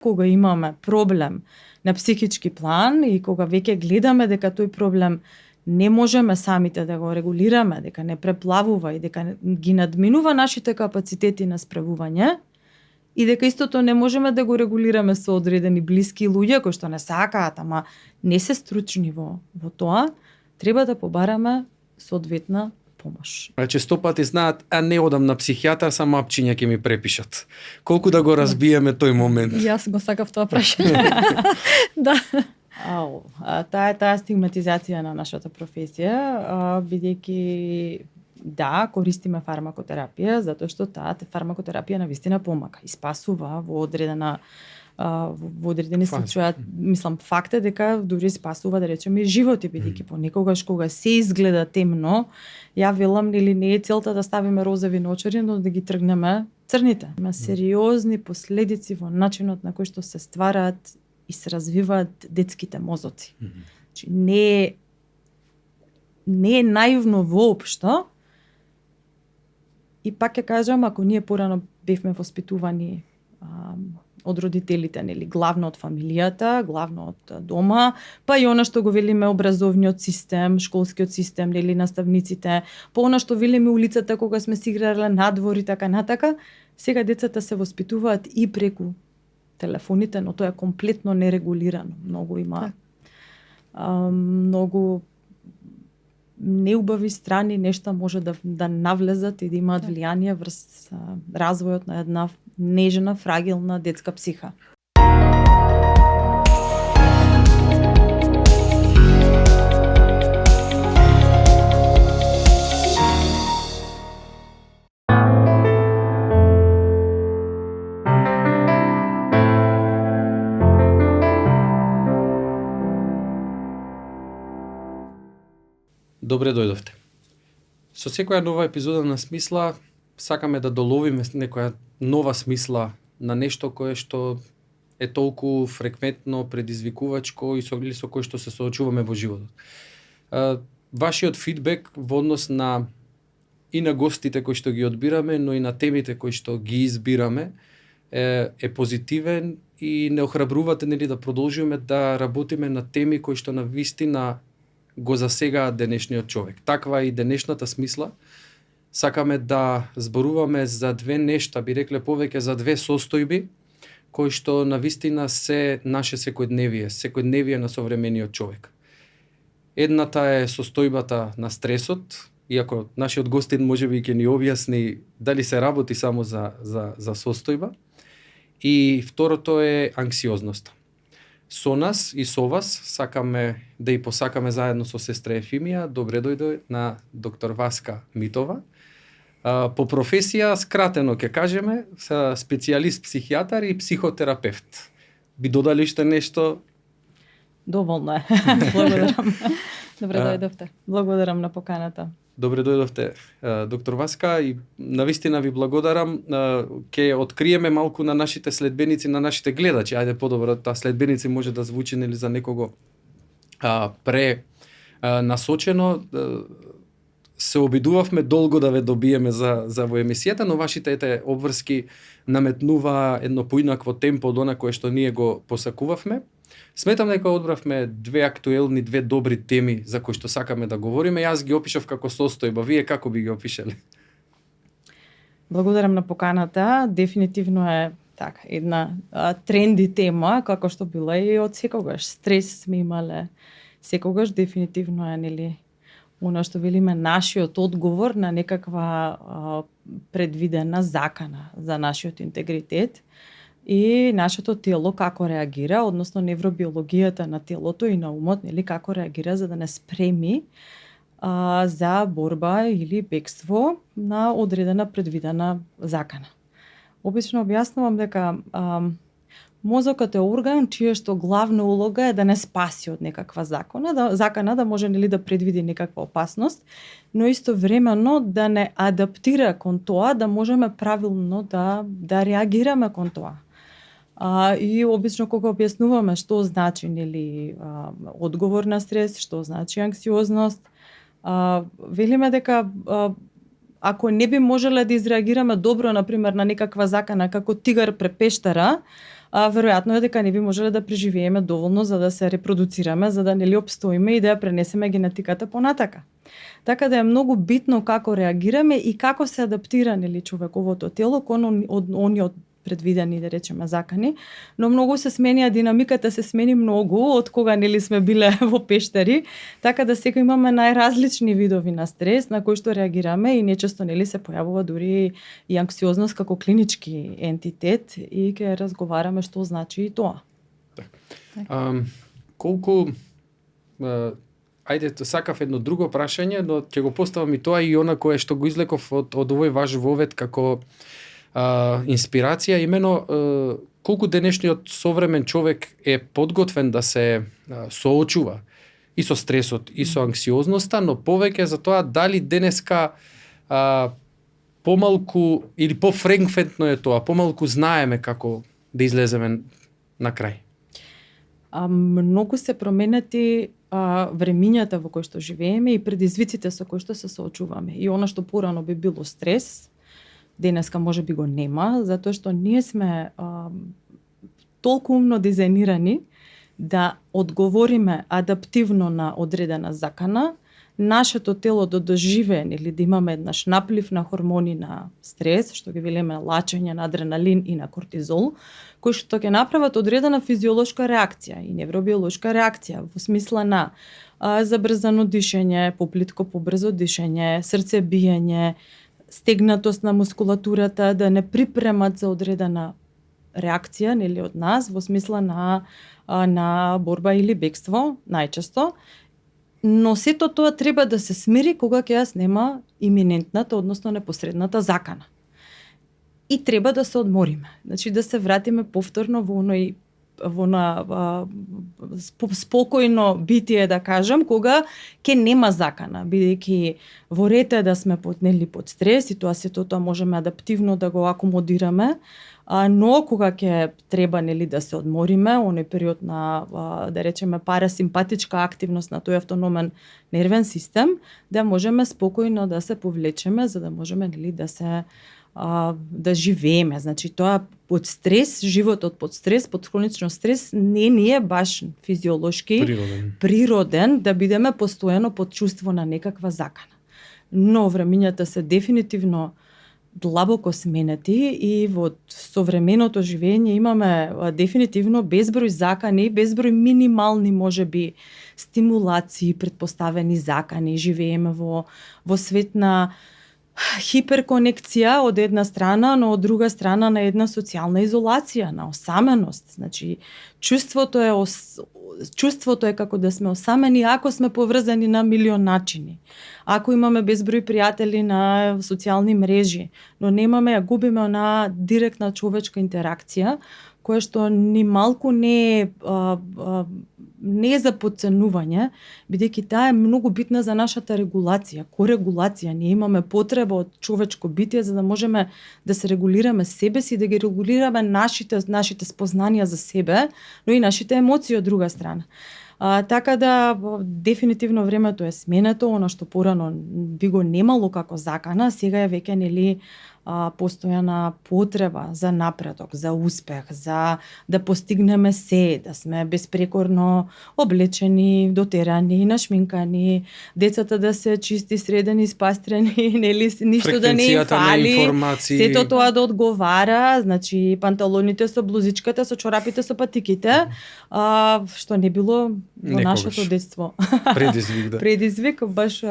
Кога имаме проблем на психички план и кога веќе гледаме дека тој проблем не можеме самите да го регулираме, дека не преплавува и дека ги надминува нашите капацитети на справување, и дека истото не можеме да го регулираме со одредени блиски луѓе кои што не сакаат, ама не се стручни во тоа, треба да побараме соодветна помош. Често пати знаат, не одам на психијатар, само апчиња ќе ми препишат. Колку да го разбиеме тој момент? Јас го сакав тоа прашање. Да. Таа стигматизација на нашата професија, бидејќи да, користиме фармакотерапија, затоа што таа фармакотерапија навистина помага и спасува во одредени случаи. Мислам, факт е дека дури спасува, да речеме, животи, бидејќи понекогаш кога се изгледа темно, ја велам, нели не е целта да ставиме розови наочари, но да ги тргнеме црните. Има сериозни последици во начинот на кој што се ствараат и се развиваат детските мозоци. Значи, не е наивно воопшто. И пак ќе кажам, ако ние порано бевме воспитувани од родителите, нели, главно од фамилијата, главно од дома, па и она што го велиме образовниот систем, школскиот систем, нели, наставниците, па она што велиме улицата кога сме си играле надвор и така натака, сега децата се воспитуваат и преку телефоните, но тоа е комплетно нерегулирано. Многу има многу неубави страни, нешта може да навлезат и да имаат влијание врз развојот на една нежна, фрагилна детска психа. Добре дојдовте. Со секоја нова епизода на Смисла сакаме да доловиме некоја нова смисла на нешто кое што е толку фреквентно, предизвикувачко и со кој што се соочуваме во животот. Вашиот фидбек во однос на и на гостите кои што ги одбираме, но и на темите кои што ги избираме е позитивен и не охрабрувате, нели, да продолжиме да работиме на теми кои што на вистина го засегаат денешниот човек. Таква и денешната Смисла. Сакаме да зборуваме за две нешта, би рекле повеќе за две состојби, кои што на вистина се наше секојдневие на современиот човек. Едната е состојбата на стресот, иако нашиот гостин можеби ќе ни објасни дали се работи само за состојба. И второто е анксиозноста. Со нас и со вас сакаме да и посакаме заедно со сестра Ефимија. Добре дојде на доктор Васка Митова. По професија, скратено ќе кажеме, специјалист психијатар и психотерапевт. Би додали уште нешто? Доволно е. Благодарам. Добре дојдовте. Благодарам на поканата. Добре дојдовте, доктор Васка, и навистина ви благодарам. Ќе откриеме малку на нашите следбеници, на нашите гледачи. Ајде, подобро, таа следбеници може да звучи, нели, за некого насочено. Се обидувавме долго да ве добиеме за во емисијата, но вашите обврски наметнува едно поинакво темпо од она кое што ние го посакувавме. Сметам дека одбравме две актуелни, две добри теми за кои што сакаме да говориме. Јас ги опишав како состојба. Вие како би ги опишале? Благодарам на поканата. Дефинитивно е така една тренди тема, како што била и од секогаш. Стрес сме имале секогаш. Дефинитивно е, нели, она што велиме нашиот одговор на некаква предвидена закана за нашиот интегритет. И нашето тело како реагира, односно невробиологијата на телото и на умот, нели, како реагира за да не спреми за борба или бегство на одредена предвидена закана. Обично објаснувам дека мозокот е орган чија што главна улога е да не спаси од некаква закана, да може, нели, да предвиди некаква опасност, но истовремено да не адаптира кон тоа, да можеме правилно да реагираме кон тоа. И обично кога објаснуваме што значи, нели, одговор на стрес, што значи анксиозност, велиме дека ако не би можеле да изреагираме добро, например, на некаква закана како тигар пред пештера, веројатно е дека не би можеле да преживееме доволно за да се репродуцираме, за да нели опстоиме и да ја пренесеме генетиката понатака. Така да е многу битно како реагираме и како се адаптира нели човековото тело кон оние предвидени, да речеме, закани, но многу се сменија, динамиката се смени многу од кога нели сме биле во пештери, така да сега имаме најразлични видови на стрес на кои што реагираме и нечесто нели се појавува дури и анксиозност како клинички ентитет и ќе разговараме што значи и тоа. Колку ајде, сакав едно друго прашање, но ќе го поставам и тоа и она кое што го излеков од овој ваш вовед како инспирација, имено колку денешниот современ човек е подготвен да се соочува и со стресот, и со анксиозноста, но повеќе за тоа дали денеска помалку или пофреквентно е тоа, помалку знаеме како да излеземе на крај. Многу се променети времињата во кои што живееме и предизвиците со кои што се соочуваме. И она што порано би било стрес, денеска може би го нема, затоа што ние сме толку умно дизајнирани да одговориме адаптивно на одредена закана, нашето тело да доживее или да имаме еднаш наплив на хормони на стрес, што ги велиме лачење на адреналин и на кортизол, кои што ќе направат одредена физиолошка реакција и невробиолошка реакција во смисла на забрзано дишење, поплитко побрзо дишење, срцебиење, стегнатост на мускулатурата, да не припремат за одредена реакција нели од нас во смисла на борба или бегство најчесто. Но сето тоа треба да се смири кога ќе ја снема иминентната, односно непосредната закана. И треба да се одмориме. Значи да се вратиме повторно во спокојно битие, да кажам, кога ќе нема закана, бидејќи во ред е да сме под стрес и сето тоа можеме адаптивно да го акомодираме, но кога ќе треба да се одмориме, оној период на да речеме парасимпатичка активност на тој автономен нервен систем, да можеме спокојно да се повлечеме за да можеме да живееме. Значи тоа под стрес, животот под стрес, под хронично стрес не е баш физиолошки природен да бидеме постојано под чувство на некаква закана. Но времињата се дефинитивно длабоко сменети и во современото живење имаме дефинитивно безброј закани, безброј минимални можеби стимулации, предпоставени закани. Живееме во свет на хиперконекција од една страна, но од друга страна на една социјална изолација, на осаменост. Значи, чувството е како да сме осамени ако сме поврзани на милион начини. Ако имаме безброј пријатели на социјални мрежи, но немаме, ја губиме на директна човечка интеракција, која што ни малку не е за подценување, бидејќи таа е многу битна за нашата регулација, корегулација. Ние имаме потреба од човечко битие за да можеме да се регулираме себе си, да ги регулираме нашите спознанија за себе, но и нашите емоции од друга страна. Така да дефинитивно времето е сменето, она што порано би го немало како закана, сега е веќе постојана потреба за напредок, за успех, за да постигнеме се, да сме безпрекорно облечени, дотерани, нашминкани, децата да се чисти, средени, спастрени, ништо да не им фали, сето тоа да одговара, значи панталоните со блузичката, со чорапите, со патиките, што не било во нашето детство. Предизвик, да. Предизвик, баш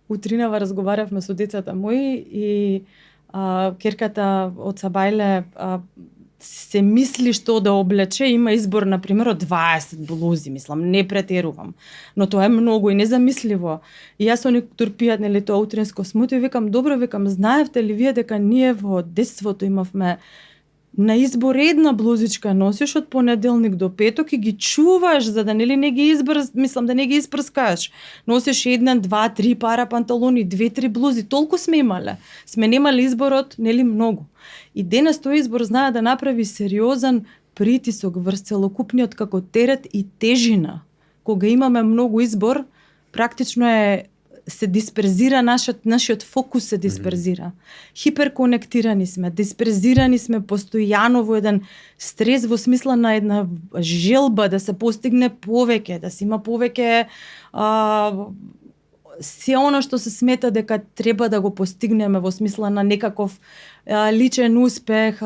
утринава разговаравме со децата мои и керката од Сабајле се мисли што да облече, има избор на пример од 20 блузи, мислам, не претерувам. Но тоа е многу и незамисливо. И јас они турпијат тоа утринско смуто и викам, добро, знаевте ли вие дека ние во детството имавме на избор една блузичка носиш од понеделник до петок и ги чуваш за да не ги да не ги испрскаш. Носиш 1, 2, 3 пара панталони, 2, 3 блузи, толку сме имале. Сме немале изборот многу. И денес тој избор знае да направи сериозен притисок врз целокупниот како терет и тежина. Кога имаме многу избор, практично е се дисперзира нашиот фокус се дисперзира. Хиперконектирани сме, дисперзирани сме постојано во еден стрес во смисла на една желба да се постигне повеќе, да се има повеќе се оно што се смета дека треба да го постигнеме во смисла на некаков личен успех,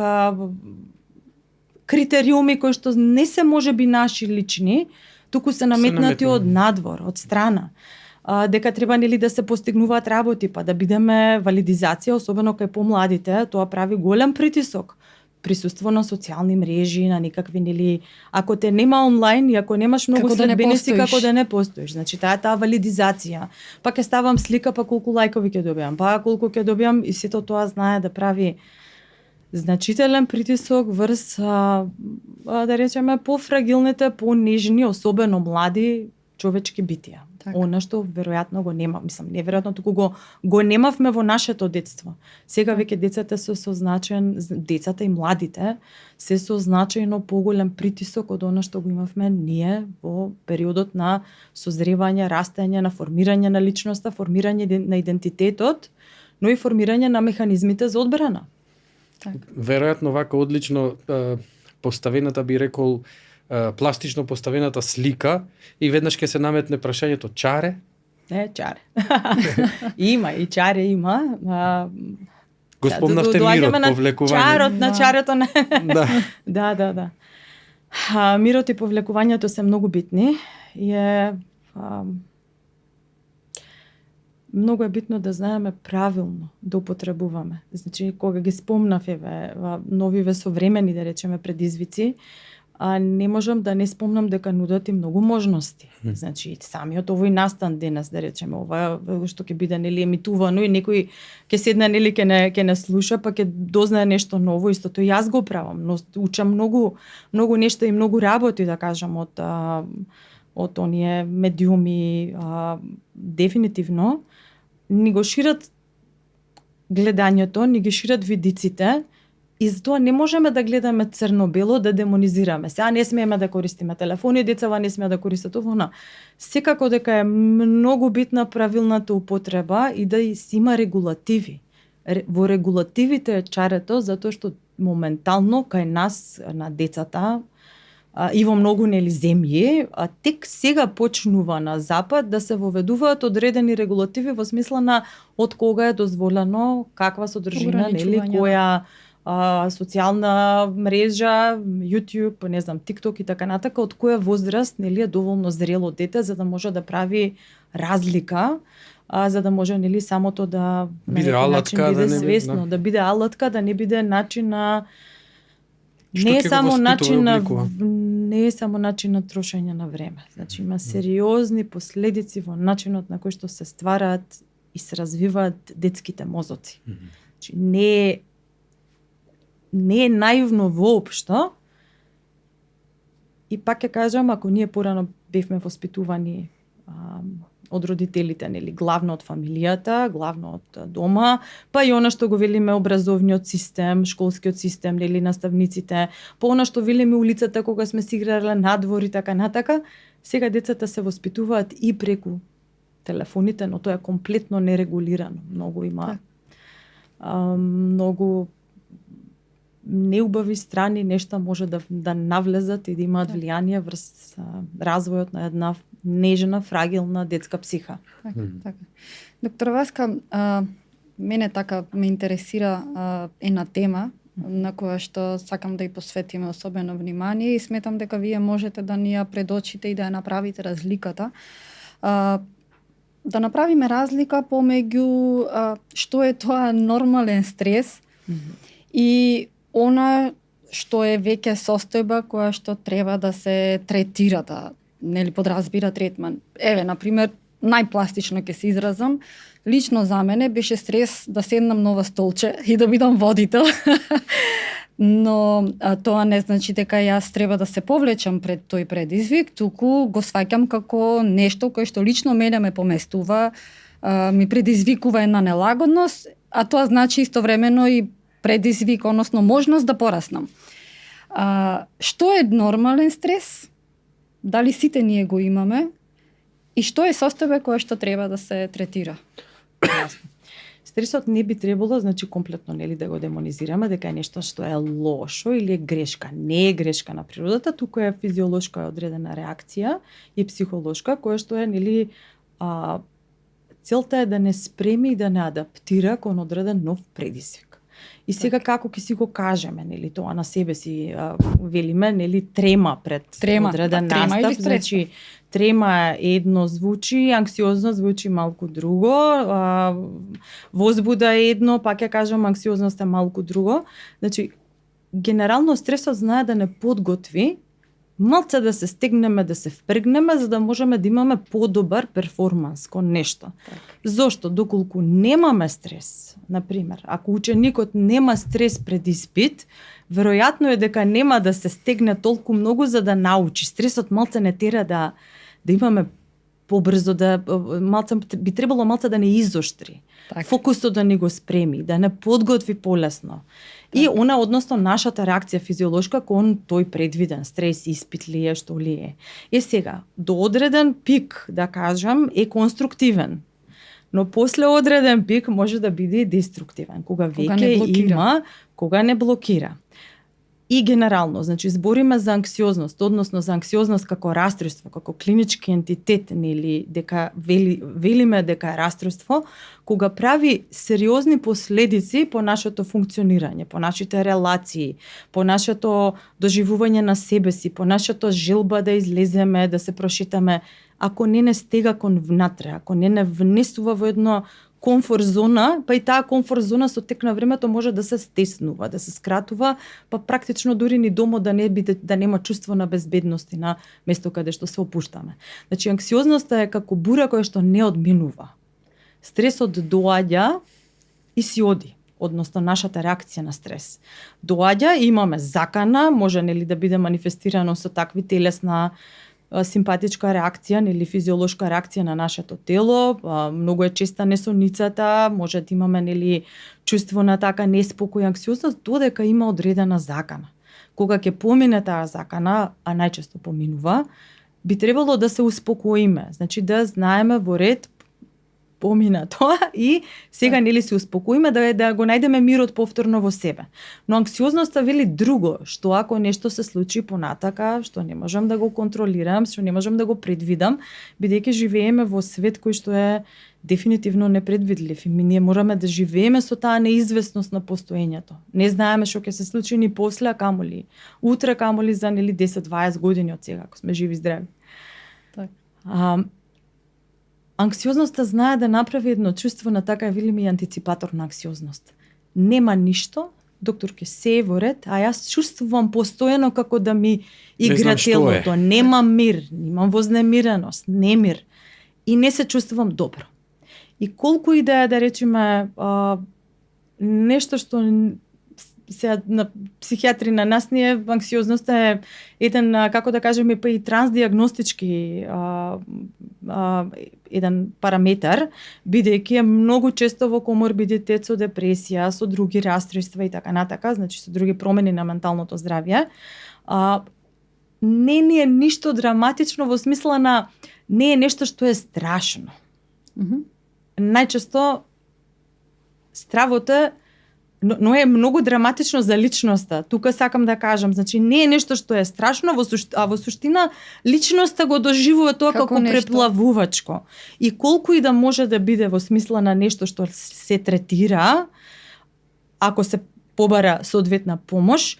критериуми кои што не се можеби наши лични, туку се наметнати од надвор, од страна. Дека треба нели да се постигнуваат работи, па да бидеме валидизација, особено кај помладите, тоа прави голем притисок. Присуство на социјални мрежи, на некакви нели, ако те нема онлайн и ако немаш многу следбеници, како да не постоиш. Значи таа валидизација. Па ќе ставам слика, па колку лајкови ќе добиам, па колку ќе добиам, и сето тоа знае да прави значителен притисок врз да речеме пофрагилните, понежни, особено млади човечки битија. Она што веројатно го нема, мислам, неверојатно, туку го немавме во нашето детство. Сега веќе децата децата и младите се со значајно поголем притисок од она што го имавме ние во периодот на созревање, растење, на формирање на личноста, формирање на идентитетот, но и формирање на механизмите за одбрана. Веројатно вака одлично поставената, би рекол, пластично поставената слика и веднаш ќе се наметне прашањето чаре? Чаре. Има и чаре има. Го спомнавте мирот, повлекување. Чарот на чарето не. Да. Да. Мирот и повлекувањето се многу битни и многу е битно да знаеме правилно да употребуваме. Значи, кога ги спомнав новиве современи, да речеме, предизвици, не можам да не спомнам дека нудат и многу можности. Значи, самиот овој настан денес, да речеме, ова што ќе биде нели емитувано и некој ќе седне нели ќе не слуша, па ќе дознае нешто ново, истото и јас го правам, но учам многу нешта и многу работи, да кажам, од оние медиуми, дефинитивно ни го шират гледањето, ни ги шират видиците. И затоа не можеме да гледаме црно-бело, да демонизираме. Сега не смееме да користиме телефони, децава не смеат да користат овона. Секако дека е многу битна правилната употреба и да си има регулативи. Во регулативите е чарето, затоа што моментално кај нас, на децата, и во многу земји, тек сега почнува на запад да се воведуваат одредени регулативи во смисла на од кога е дозволено, каква содржина, која социјална мрежа, YouTube, не знам, TikTok и така натака, од која возраст е доволно зрело дете за да може да прави разлика, за да може самото да биде алатка, биде свесно, да биде алатка, да не биде начин на не е само начин на трошење на време. Значи има сериозни последици во начинот на кој што се ствараат и се развиваат детските мозоци. Значи не е наивно воопшто. И пак ќе кажам, ако ние порано бевме воспитувани од родителите, главно од фамилијата, главно од дома, па и она што го велиме образовниот систем, школскиот систем, наставниците, па она што велиме улицата кога сме си играле надвор и така натака, сега децата се воспитуваат и преку телефоните, но тоа е комплетно нерегулирано. Многу има многу неубави страни, нешта може да навлезат и да имаат влијание врз развојот на една нежна, фрагилна детска психа. Така. Доктор Васка, мене така ме интересира една тема на која што сакам да ја посветиме особено внимание и сметам дека вие можете да ни ја предочите и да ја направите разликата. Да направиме разлика помеѓу што е тоа нормален стрес и она што е веќе состојба која што треба да се третира, да подразбира третман. Еве, например, најпластично ќе се изразам, лично за мене беше стрес да седнам на ова столче и да бидам водител. Но тоа не значи дека јас треба да се повлечам пред тој предизвик, туку го сваќам како нешто кое што лично мене ме поместува, ми предизвикува една нелагодност, а тоа значи истовремено и предизвик, односно можност да пораснам. Што е нормален стрес? Дали сите ние го имаме? И што е состојба која што треба да се третира? Јасно. Стресот не би требало, значи комплетно нели да го демонизираме дека е нешто што е лошо или е грешка. Не е грешка на природата, туку е физиолошка одредена реакција и психолошка која што е нели целта е да не спреми и да не адаптира кон одреден нов предизвик. И сега како ќе си го кажеме, нели тоа на себе си велиме, нели трема пред одреден настап, значи трема едно звучи, анксиозно звучи малку друго, возбуда е едно, пак ќе кажам анксиозност е малку друго. Значи генерално стресот знае да не подготви малце да се стегнеме, да се впрегнеме за да можеме да имаме подобар перформанс кон нешто. Зошто? Доколку немаме стрес, например, ако ученикот нема стрес пред испит, веројатно е дека нема да се стегне толку многу за да научи. Стресот малце не тера да имаме побрзо, би требало малце да не изоштри. Фокусот да не го спреми, да не подготви полесно. И она, односно, нашата реакција физиолошка кон тој предвиден стрес, испит ли е, што ли е. Сега, до одреден пик, да кажам, е конструктивен. Но после одреден пик може да биде и деструктивен, кога веќе има, кога не блокира. И генерално, значи збориме за анксиозност, односно за анксиозност како расстройство, како клинички ентитет, нели дека велиме дека е расстройство, кога прави сериозни последици по нашето функционирање, по нашите релации, по нашето доживување на себе си, по нашата желба да излеземе, да се прошетаме, ако не стега кон внатре, ако не внесува во едно комфорт зона, па и таа комфорт зона со тек на времето може да се стеснува, да се скратува, па практично дури ни домо да нема чувство на безбедност и на место каде што се опуштаме. Значи анксиозноста е како бура која што не одминува. Стресот доаѓа и си оди, односно нашата реакција на стрес. Доаѓа и имаме закана, може нели да биде манифестирано со такви телесна симпатичка реакција или физиолошка реакција на нашето тело, многу е честа несоницата, може да имаме нели чувство на така неспокој, анксиозност, додека има одредена закана. Кога ќе помине таа закана, а најчесто поминува, би требало да се успокоиме, значи да знаеме во ред помина тоа и сега нели се успокоиме да го најдеме мирот повторно во себе. Но анксиозноста вели друго, што ако нешто се случи понатака, што не можам да го контролирам, што не можам да го предвидам, бидејќи живееме во свет кој што е дефинитивно непредвидлив и ние мораме да живееме со таа неизвестност на постоењето. Не знаеме што ќе се случи ни после, а камоли утре, камоли за нели 10-20 години од сега, ако сме живи и здрави. Анксиозноста знае да направи едно чувство на така велиме и антиципатор на анксиозност. Нема ништо, доктор ке се е во ред, а јас чувствувам постојано како да ми игра телото. Немам мир, немам вознемиреност, немир. И не се чувствувам добро. И колку и да речеме нешто што се на психијатри на нас ние анксиозноста е еден, како да кажеме, па и трансдиагностички еден параметар, бидејќи е многу често во коморбидитет со депресија, со други расстройства и така натака, значи со други промени на менталното здравје. Не ни е ништо драматично во смисла на не е нешто што е страшно. Најчесто стравото е но е многу драматично за личноста. Тука сакам да кажам, значи не е нешто што е страшно, а во суштина личноста го доживува тоа како преплавувачко. И колку и да може да биде во смисла на нешто што се третира, ако се побара соодветна помош,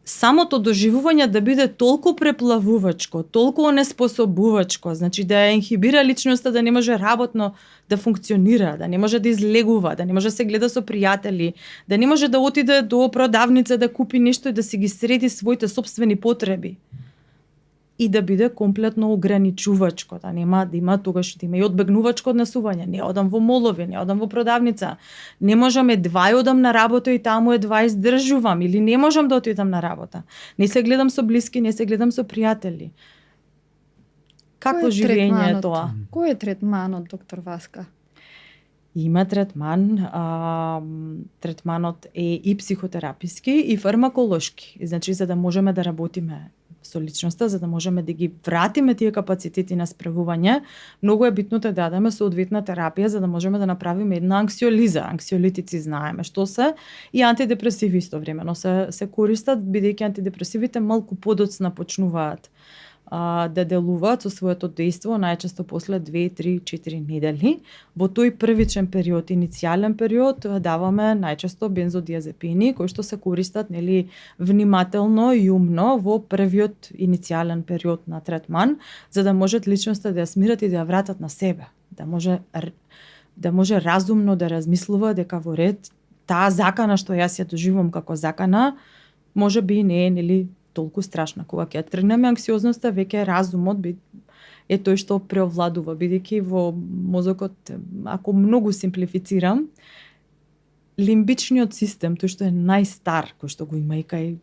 самото доживување да биде толку преплавувачко, толку онеспособувачко, значи да ја инхибира личноста да не може работно да функционира, да не може да излегува, да не може да се гледа со пријатели, да не може да отиде до продавница да купи нешто и да си ги среди своите сопствени потреби. И да биде комплетно ограничувачко, да нема да има тогаш да има и одбегнувачко однесување. Не одам во молови, не одам во продавница. Не можам едва одам на работа и таму едва издржувам или не можам да отидам на работа. Не се гледам со блиски, не се гледам со пријатели. Какво живење е тоа? Кој е третманот, доктор Васка? Има третман, третманот е и психотераписки и фармаколошки. Значи за да можеме да работиме со личноста, за да можеме да ги вратиме тие капацитети на справување. Многу е битно да дадеме соодветна терапија за да можеме да направиме една анксиолиза. Анксиолитици знаеме што се и антидепресиви истовремено се користат, бидејќи антидепресивите малку подоцна почнуваат да делуваат со своето дејство најчесто после 2, 3, 4 недели. Во тој првичен период, иницијален период, даваме најчесто бензодиазепини кои што се користат внимателно и умно во првиот иницијален период на третман, за да можат личноста да ја смират и да ја вратат на себе, да може разумно да размислува дека во ред таа закана што јас ја доживувам како закана, можеби не е толку страшна. Кога ќе тргнеме анксиозноста, веќе разумот е тој што преовладува, бидејќи во мозокот, ако многу симплифицирам, лимбичниот систем, тој што е најстар, кој што го има и кај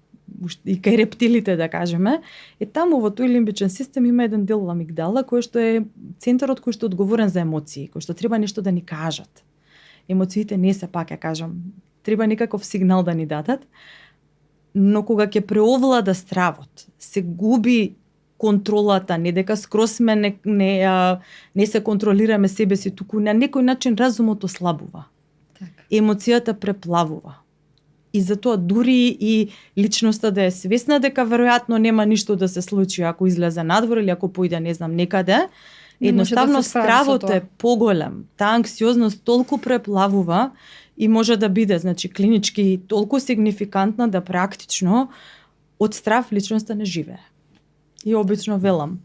рептилите, да кажеме, таму во тој лимбичен систем има еден дел амигдала, кој што е центарот кој што е одговорен за емоции, кој што треба нешто да ни кажат. Емоциите не се, пак ја кажам, треба некаков сигнал да ни дадат. Но кога ќе преовлада стравот, се губи контролата, не дека скроз не се контролираме себе си, туку на некој начин разумот ослабува. Емоцијата преплавува. И затоа дури и личноста да е свесна дека веројатно нема ништо да се случи ако излезе надвор или ако појде не знам некаде, едноставно стравот е поголем. Таа анксиозност толку преплавува и може да биде, клинички толку сигнификантна да практично од страв личноста не живее. И обично велам,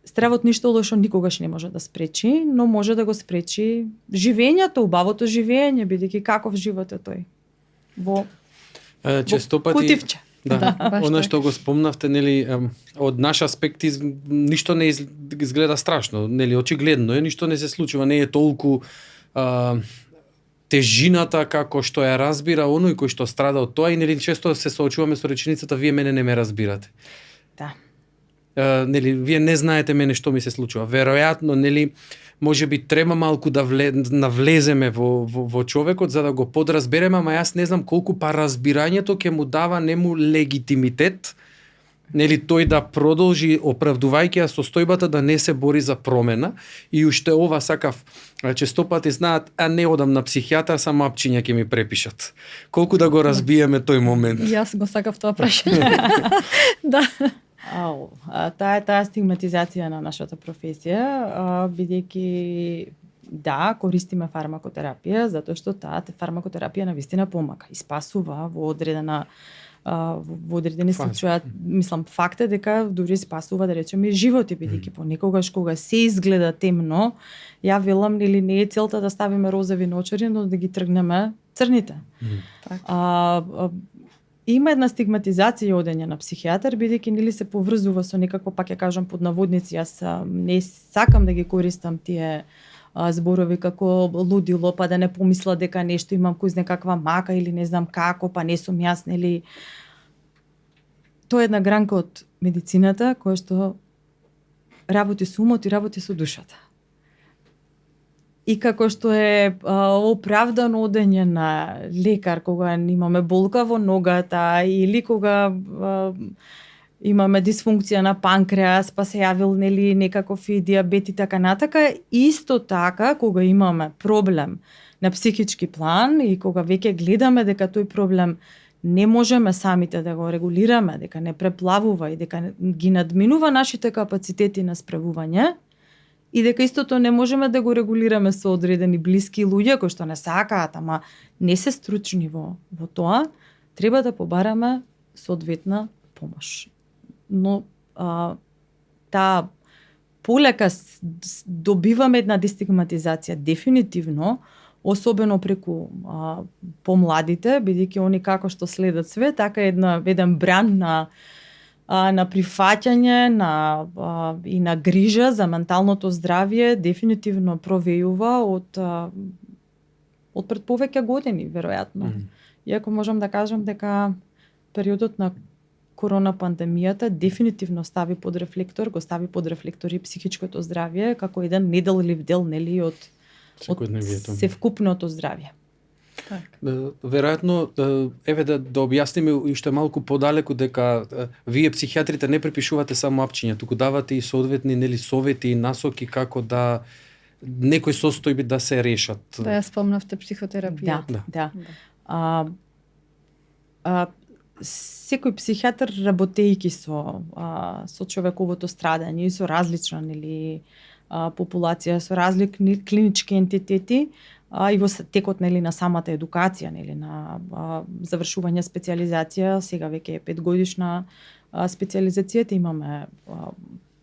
стравот ништо лошо никогаш не може да спречи, но може да го спречи живењето, убавото живење, бидејќи каков живот е тој? Во кутивче. Да, она што го спомнавте, од наш аспект ништо не изгледа страшно, очигледно е, ништо не се случува, не е толку тежината како што ја разбира оној кој што страда од тоа и често се соочуваме со реченицата вие мене не ме разбирате. Да. Вие не знаете мене што ми се случува. Веројатно, можеби треба малку да навлеземе во човекот за да го подразбереме, ама јас не знам колку разбирањето ќе му дава нему легитимитет, тој да продолжи оправдувајќи ја состојбата да не се бори за промена и уште ова сакав, често пати знаат, не одам на психијатар, само апчиња ќе ми препишат. Колку да го разбиеме тој момент? Јас го сакав тоа прашање. Да. Таа стигматизација на нашата професија, бидејќи да, користиме фармакотерапија, затоа што таа фармакотерапија навистина помага и спасува во одредени случаи. Мислам, факт е дека дури спасува, да речеме, животи, бидејќи понекогаш кога се изгледа темно, ја велам, не е целта да ставиме розови наочари, но да ги тргнеме црните. Има една стигматизација одење на психијатар, бидејќи се поврзува со некако, пак ја кажам под наводници, јас не сакам да ги користам тие зборови како лудило, па да не помисла дека нешто имам кој знае каква мака или не знам како, па не сум јас, Тоа е една гранка од медицината која што работи со умот и работи со душата. И како што е оправдано одење на лекар кога имаме болка во ногата или кога имаме дисфункција на панкреас, па се јавил некаков и диабет и така натака, исто така кога имаме проблем на психички план и кога веќе гледаме дека тој проблем не можеме самите да го регулираме, дека не преплавува и дека ги надминува нашите капацитети на справување и дека истото не можеме да го регулираме со одредени блиски луѓе кои што не сакаат, ама не се стручни во тоа, треба да побараме соодветна помош. Но таа полека добиваме една дестигматизација дефинитивно, особено преку помладите, бидејќи они како што следат све, така еден бран на прифаќање и на грижа за менталното здравје дефинитивно провејува од пред повеќе години, веројатно. Иако можам да кажам дека периодот на корона пандемијата дефинитивно стави под рефлектор, го стави под рефлектор и психичкото здравје како еден неделлив дел од севкупното здравје. Веројатно, еве да објасниме уште малку подалеку дека вие психијатрите не препишувате само апчиња, туку давате и соодветни совети и насоки како да некои состојби да се решат. Да ја спомнавте психотерапија. Да. Секој психијатар работејќи со човековото страдање и со различна популација, со различни клинички ентитети, и во текот на самата едукација, на завршување специјализација, сега веќе е 5-годишна специјализацијата, имаме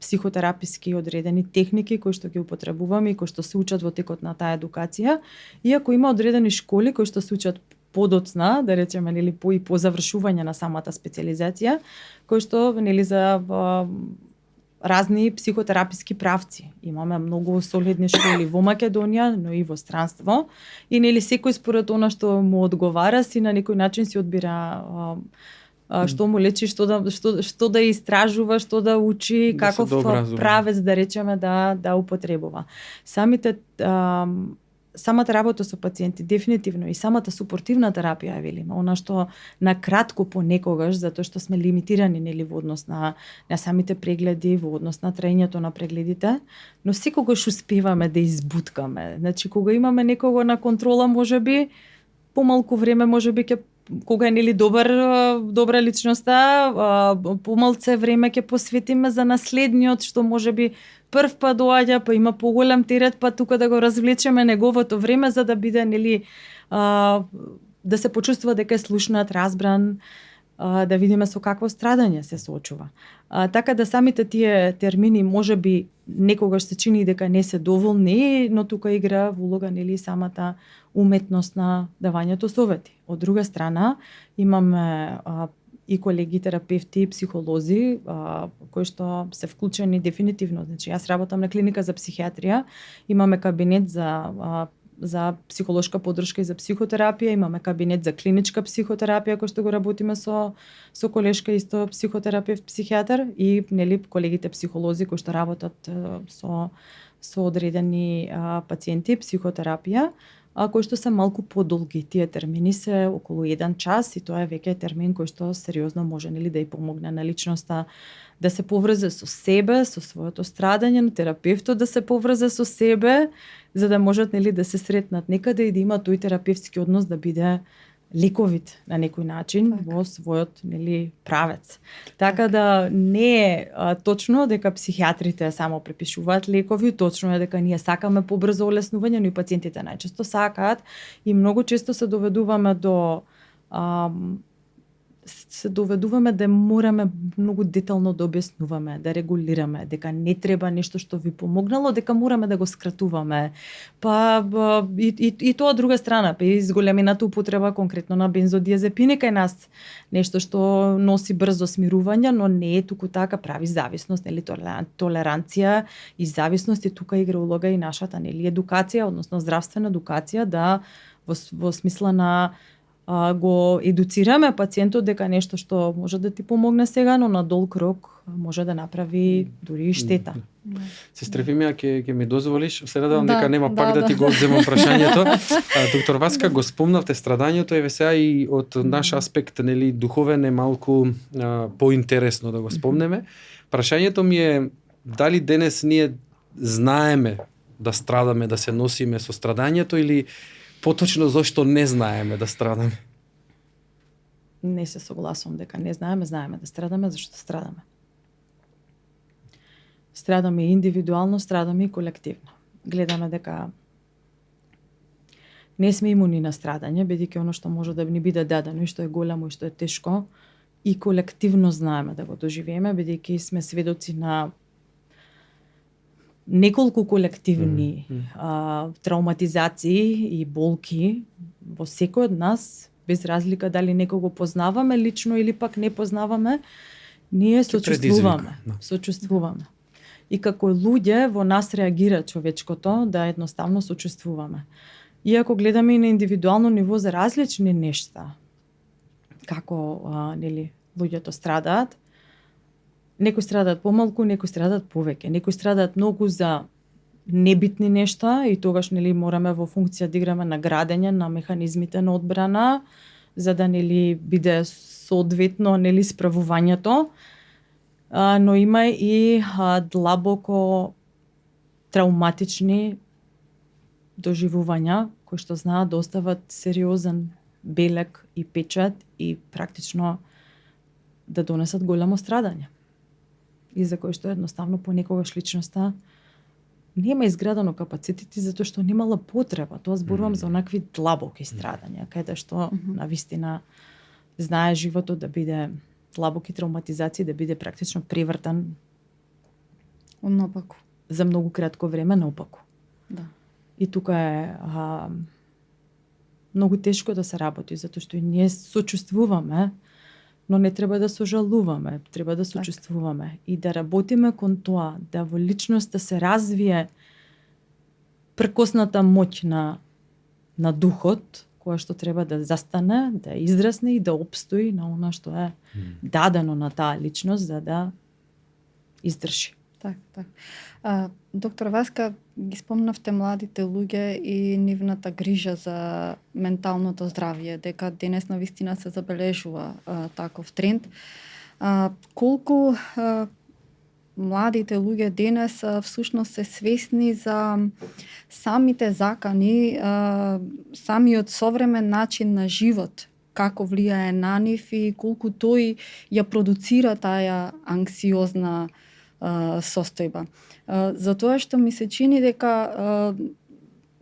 психотераписки одредени техники кои што ги употребуваме и кои што се учат во текот на таа едукација, иако има одредени школи кои што се учат подоцна, да речеме, по завршување на самата специјализација, кои што за разни психотераписки правци. Имаме многу солидни школи во Македонија, но и во странство. И секој според она што му одговара, си на некој начин си одбира што му лечи, што да истражува, што да учи, каков правец да речеме да употребува. Самата работа со пациенти дефинитивно и самата супортивна терапија, велиме, она што на кратко понекогаш, затоа што сме лимитирани во однос на самите прегледи, во однос на траењето на прегледите, но секогаш успеваме да избуткаме. Значи кога имаме некого на контрола, можеби помалку време, можеби кога е добра личноста, помалце време ќе посветиме за наследниот што можеби прв па доаѓа, па има поголем терет, па тука да го развлечеме неговото време за да биде да се почувствува дека е слушнат, разбран, да видиме со какво страдање се соочува. Така да самите тие термини можеби некогаш се чини дека не се доволни, но тука игра улога самата уметност на давањето совети. Од друга страна, имаме и колеги терапевти и психолози кои што се вклучени дефинитивно. Значи, јас работам на клиника за психијатрија, имаме кабинет за психолошка поддршка и за психотерапија, имаме кабинет за клиничка психотерапија кој што го работиме со колешка исто психотерапевт, психијатар и колегите психолози кои што работат со одредени пациенти, психотерапија, кои што се малку подолги. Тие термини се околу 1 час и тоа е веќе термин кој што сериозно може да ја помогне на личноста да се поврзе со себе, со своето страдање, на терапевтот да се поврзе со себе, за да можат да се сретнат некаде и да има тој терапевтски однос да биде лековит на некој начин во својот правец. Така да не е точно дека психијатрите само препишуваат лекови, точно е дека ние сакаме побрзо олеснување, но и пациентите најчесто сакаат и многу често се доведуваме да мораме многу детално да објаснуваме, да регулираме, дека не треба нешто што ви помогнало, дека мораме да го скратуваме. И тоа од друга страна, и зголемената употреба конкретно на бензодиазепини кај нас, нешто што носи брзо смирување, но не е туку така, прави зависност, толеранција и зависност, и тука игра улога и нашата едукација, односно здравствена едукација, да во смисла на го едуцираме пациентот дека нешто што може да ти помогне сега, но на долг рок може да направи дури и штета. Се стрефиме, ќе ми дозволиш, се надевам дека нема пак да ти го одземам прашањето. Доктор Васка, го спомнавте страдањето, еве сега и од наш аспект, духовен е малку поинтересно да го спомнеме. Прашањето ми е дали денес ние знаеме да страдаме, да се носиме со страдањето или поточно зошто не знаеме да страдаме? Не се согласувам дека не знаеме да страдаме, зашто страдаме. Страдаме индивидуално, страдаме и колективно. Гледаме дека не сме имуни на страдање, бидејќи оно што може да ни биде дадено и што е голямо и што е тешко, и колективно знаеме да го доживееме, бидејќи сме сведоци на неколку колективни травматизации и болки во секој од нас, без разлика дали некого познаваме лично или пак не познаваме, ние сочувствуваме. И како луѓе во нас реагира човечкото да едноставно сочувствуваме. Иако гледаме и на индивидуално ниво за различни нешта, како луѓето страдаат, некои страдаат помалку, некои страдаат повеќе, некои страдаат многу за небитни нешта и тогаш нели мораме во функција да играме на градење на механизмите на одбрана за да нели биде соодветно нели справувањето. Но има и длабоко трауматични доживувања кои што знаат да остават сериозен белег и печат и практично да донесат голямо страдање. И за кои што едноставно понекогаш личноста нема изградено капацитети затоа што немала потреба. Тоа зборувам за онакви длабоки страдања, каде што навистина знае животот да биде длабоки травматизации, да биде практично превртан наопаку. За многу кратко време наопаку. Да. И тука е многу тешко да се работи, затоа што и ние сочувствуваме, но не треба да сожалуваме, треба да сочувствуваме и да работиме кон тоа, да во личноста се развие пркосната моќ на духот, која што треба да застане, да израсне и да опстои на она што е дадено на таа личност за да издржи. Так. Доктор Васка, ги спомнавте младите луѓе и нивната грижа за менталното здравје, дека денес навистина се забележува таков тренд. Колку младите луѓе денес всушност се свесни за самите закани, самиот современ начин на живот, како влијае на нив и колку тој ја продуцира таа анксиозна состојба. Затоа што ми се чини дека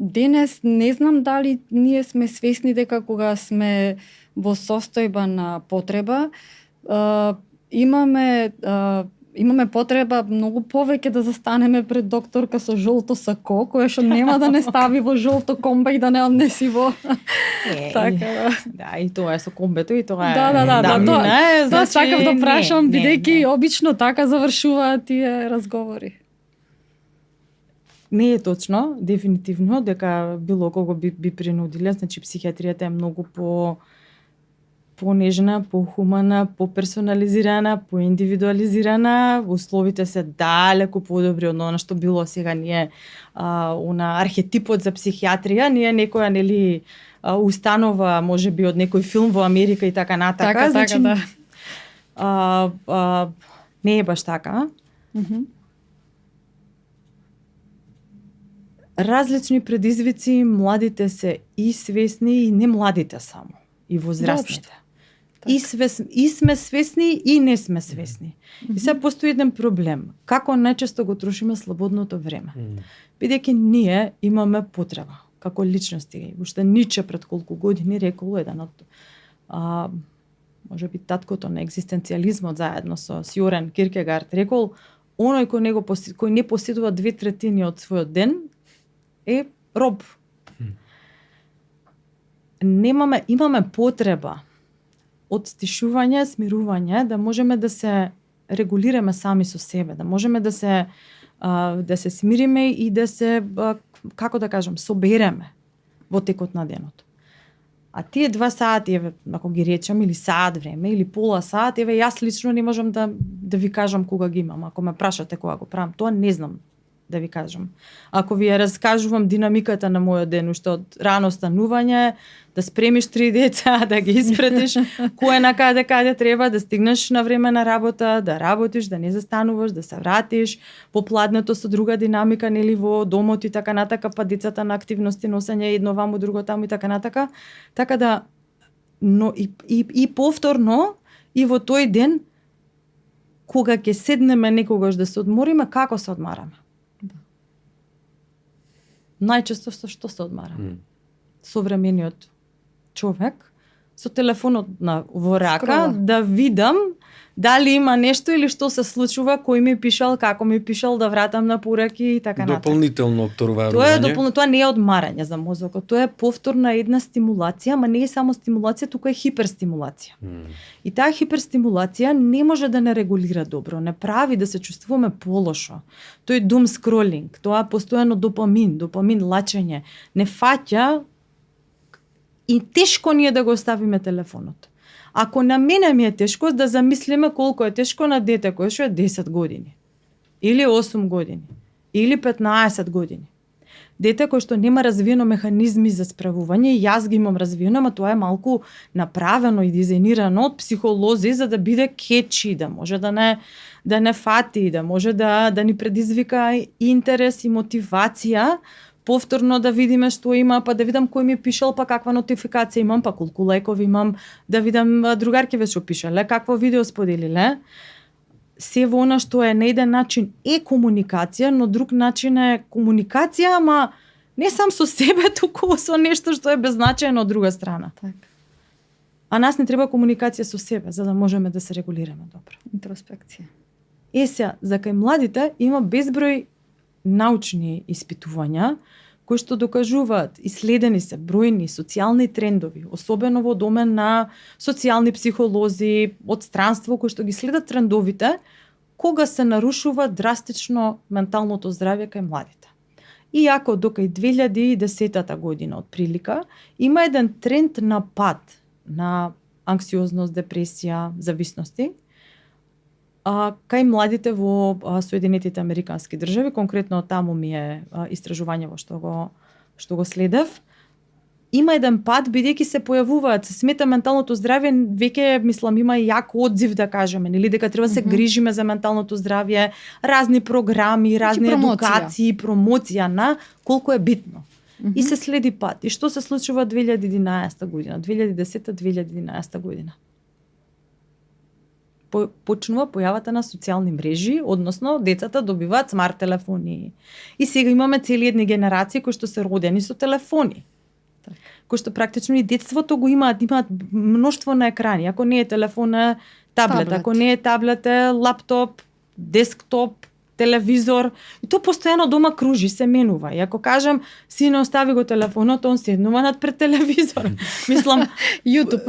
денес не знам дали ние сме свесни дека кога сме во состојба на потреба имаме потреба многу повеќе да застанеме пред докторка со жолто сако, која што нема да не стави во жолто комба и да не однеси во така. Да, и тоа е со комбето и тоа е. Тоа сакав да прашам, бидејќи обично така завршуваат тие разговори. Не е точно, дефинитивно, дека било кого би принудиле, значи психијатријата е многу понежна, похумана, поперсонализирана, поиндивидуализирана, условите се далеку подобри од она што било сега ние архетипот за психијатрија, ние некоја нели установа можеби од некој филм во Америка и така натака, значи да. Не е баш така. Различни предизвици, младите се и свесни и не младите само, и возрастните. И сме свесни и не сме свесни. И сега постои еден проблем. Како најчесто го трошиме слободното време? Бидејќи ние имаме потреба, како личности. Уште Ниче пред колку години рекол еден од можеби таткото на екзистенцијализмот заедно со Сјорен Киркегард рекол, оној кој не поседува 2/3 од својот ден е роб. Имаме потреба од стишување, смирување, да можеме да се регулираме сами со себе, да можеме да се смириме и да се, како да кажам, собереме во текот на денот. А тие 2 сати, ако ги речам, или саат време, или пола саат, јас лично не можам да ви кажам кога ги имам. Ако ме прашате кога го правам, тоа не знам да ви кажам. Ако ви ја раскажувам динамиката на мојот ден, уште од рано станување, да спремиш 3 деца, да ги испратиш, кој на каде треба, да стигнеш на време на работа, да работиш, да не застануваш, да се вратиш, попладнето со друга динамика, нели во домот и така натака, па децата на активности, носење едно ваму, друго таму и така натака. Така да, но и повторно, и во тој ден, кога ќе седнеме некогаш да се одмориме, како се одмараме? Најчесто со што се одмараме? Современиот човек со телефонот во рака да видам дали има нешто или што се случува, кој ми пишал, како ми пишал, да вратам на пораки и така натаму. Дополнително обторување. Тоа не е одмарање за мозокот, тоа е повторна една стимулација, ама не е само стимулација, туку е хиперстимулација. И таа хиперстимулација не може да не регулира добро, не прави да се чувствуваме полошо. Тој doom scrolling, тоа постојано допамин лачење, не фаќа и тешко ни е да го оставиме телефонот. Ако на мене ми е тешко, да замислиме колку е тешко на дете кое што е 10 години или 8 години или 15 години. Дете кој што нема развиено механизми за справување, јас ги имам развиено, ама тоа е малку направено и дизајнирано од психолози за да биде кетчи, да може да не фати, да може да ни предизвика интерес и мотивација, повторно да видиме што има, па да видам кој ми пишал, па каква нотификација имам, па колку лајкови имам, да видам другаркиве што пишале, какво видео споделиле. Се во она што е на еден начин е комуникација, но друг начин е комуникација, ама не сам со себе, туку со нешто што е беззначајно од друга страна. Так. А нас не треба комуникација со себе, за да можеме да се регулираме добро. Интроспекција. Сега, за кај младите има безброј научни испитувања кои што докажуваат, иследени се бројни социјални трендови, особено во домен на социјални психолози, од странство кои што ги следат трендовите, кога се нарушува драстично менталното здравје кај младите. Иако до кај 2010 година од прилика има еден тренд на пад на анксиозност, депресија, зависности, кај младите во Соединетите Американски држави, конкретно таму ми е истражување во што го следев, има еден пад бидејќи се појавуваат, се смета менталното здравје, веќе мислам има јак одзив да кажеме, нели дека треба се грижиме за менталното здравје, разни програми, разни едукации, промоција на колку е битно. И се следи пад. И што се случува 2011 година, 2010-2011 година? Почнува појавата на социјални мрежи, односно децата добиваат смарт телефони. И сега имаме цели едни генерации кои што се родени со телефони. Кои што практично и детството го имаат мноштво на екрани. Ако не е телефон, е таблет. Ако не е таблет, е лаптоп, десктоп, телевизор. И тоа постојано дома кружи, се менува. И ако кажам, сине остави го телефонот, он седнува над пред телевизор. Мислам, YouTube.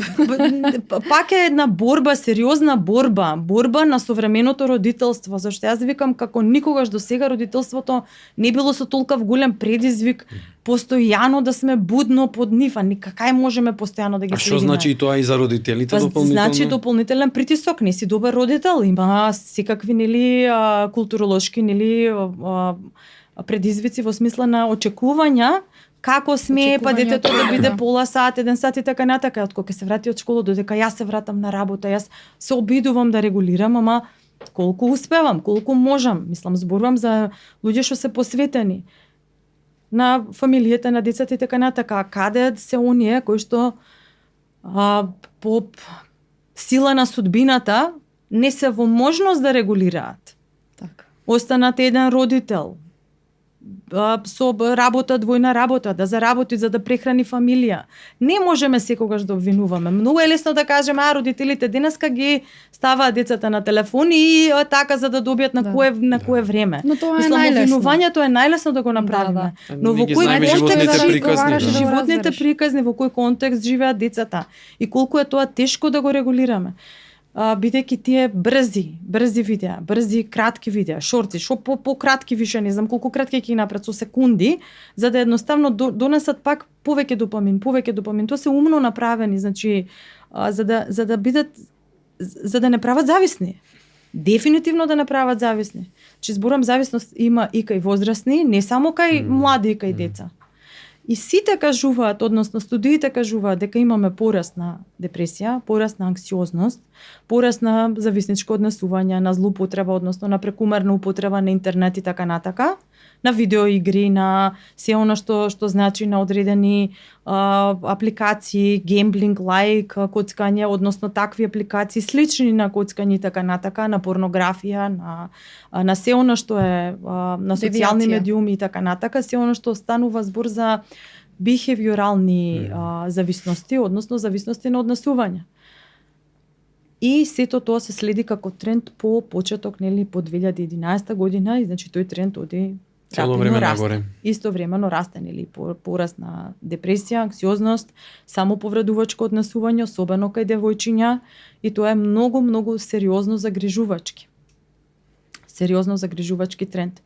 Пак е една борба, сериозна борба на современото родителство, зашто јас викам како никогаш до сега родителството не било со толков голем предизвик постојано да сме будно под нив, а кај можеме постојано да ги следиме. А што значи и тоа и за родителите дополнително? Значи дополнителен притисок, не си добар родител, има секакви нели културолошки нели предизвици во смисла на очекувања како смее па детето да биде пола сат, 1 сат и така натака, од кога ќе се врати од школа додека јас се вратам на работа, јас се обидувам да регулирам, ама колку успевам, колку можам, мислам зборувам за луѓе што се посветени на фамилијата, на децата и така натака. Каде се оние кои што по сила на судбината не се во можност да регулираат. Така. Останат еден родител, со работа, двојна работа, да заработи за да прехрани фамилија. Не можеме секогаш да обвинуваме. Многу е лесно да кажеме, родителите денеска ги ставаат децата на телефон и така за да добијат на кое време. Но тоа е мислам, најлесно. Обвинувањето е најлесно да го направиме. Но во кој контекст животните приказни, во кој контекст живеат децата и колку е тоа тешко да го регулираме. Бидејќи тие брзи видеа, брзи кратки видеа, шорци, што по кратки више, не знам колку кратки ќе напред со секунди, за да едноставно донесат пак повеќе допамин. Тоа се умно направени, значи за да бидат, за да не прават зависни. Дефинитивно да не прават зависни. Че зборам зависност има и кај возрастни, не само кај млади и кај деца. И сите кажуваат, односно студиите кажуваат дека имаме пораст на депресија, пораст на анксиозност, пораст на зависничко однесување, на злоупотреба, односно на прекумерна употреба на интернет и така натака, на видеоигри, на се она што значи на одредени апликации, гемблинг, лајк, коцкање, односно такви апликации слични на коцкање и така натака, на порнографија, на се она што е на социјални медиуми и така натака, се она што станува збор за бихевиорални зависности, односно зависности на однесување. И сето тоа се следи како тренд по почеток, нели, по 2011 година, и значи тој тренд оди цело време нагоре. Истовремено расте, нели, пораст на депресија, анксиозност, самоповредувачко однесување, особено кај девојчиња, и тоа е многу сериозно загрижувачки. Сериозно загрижувачки тренд.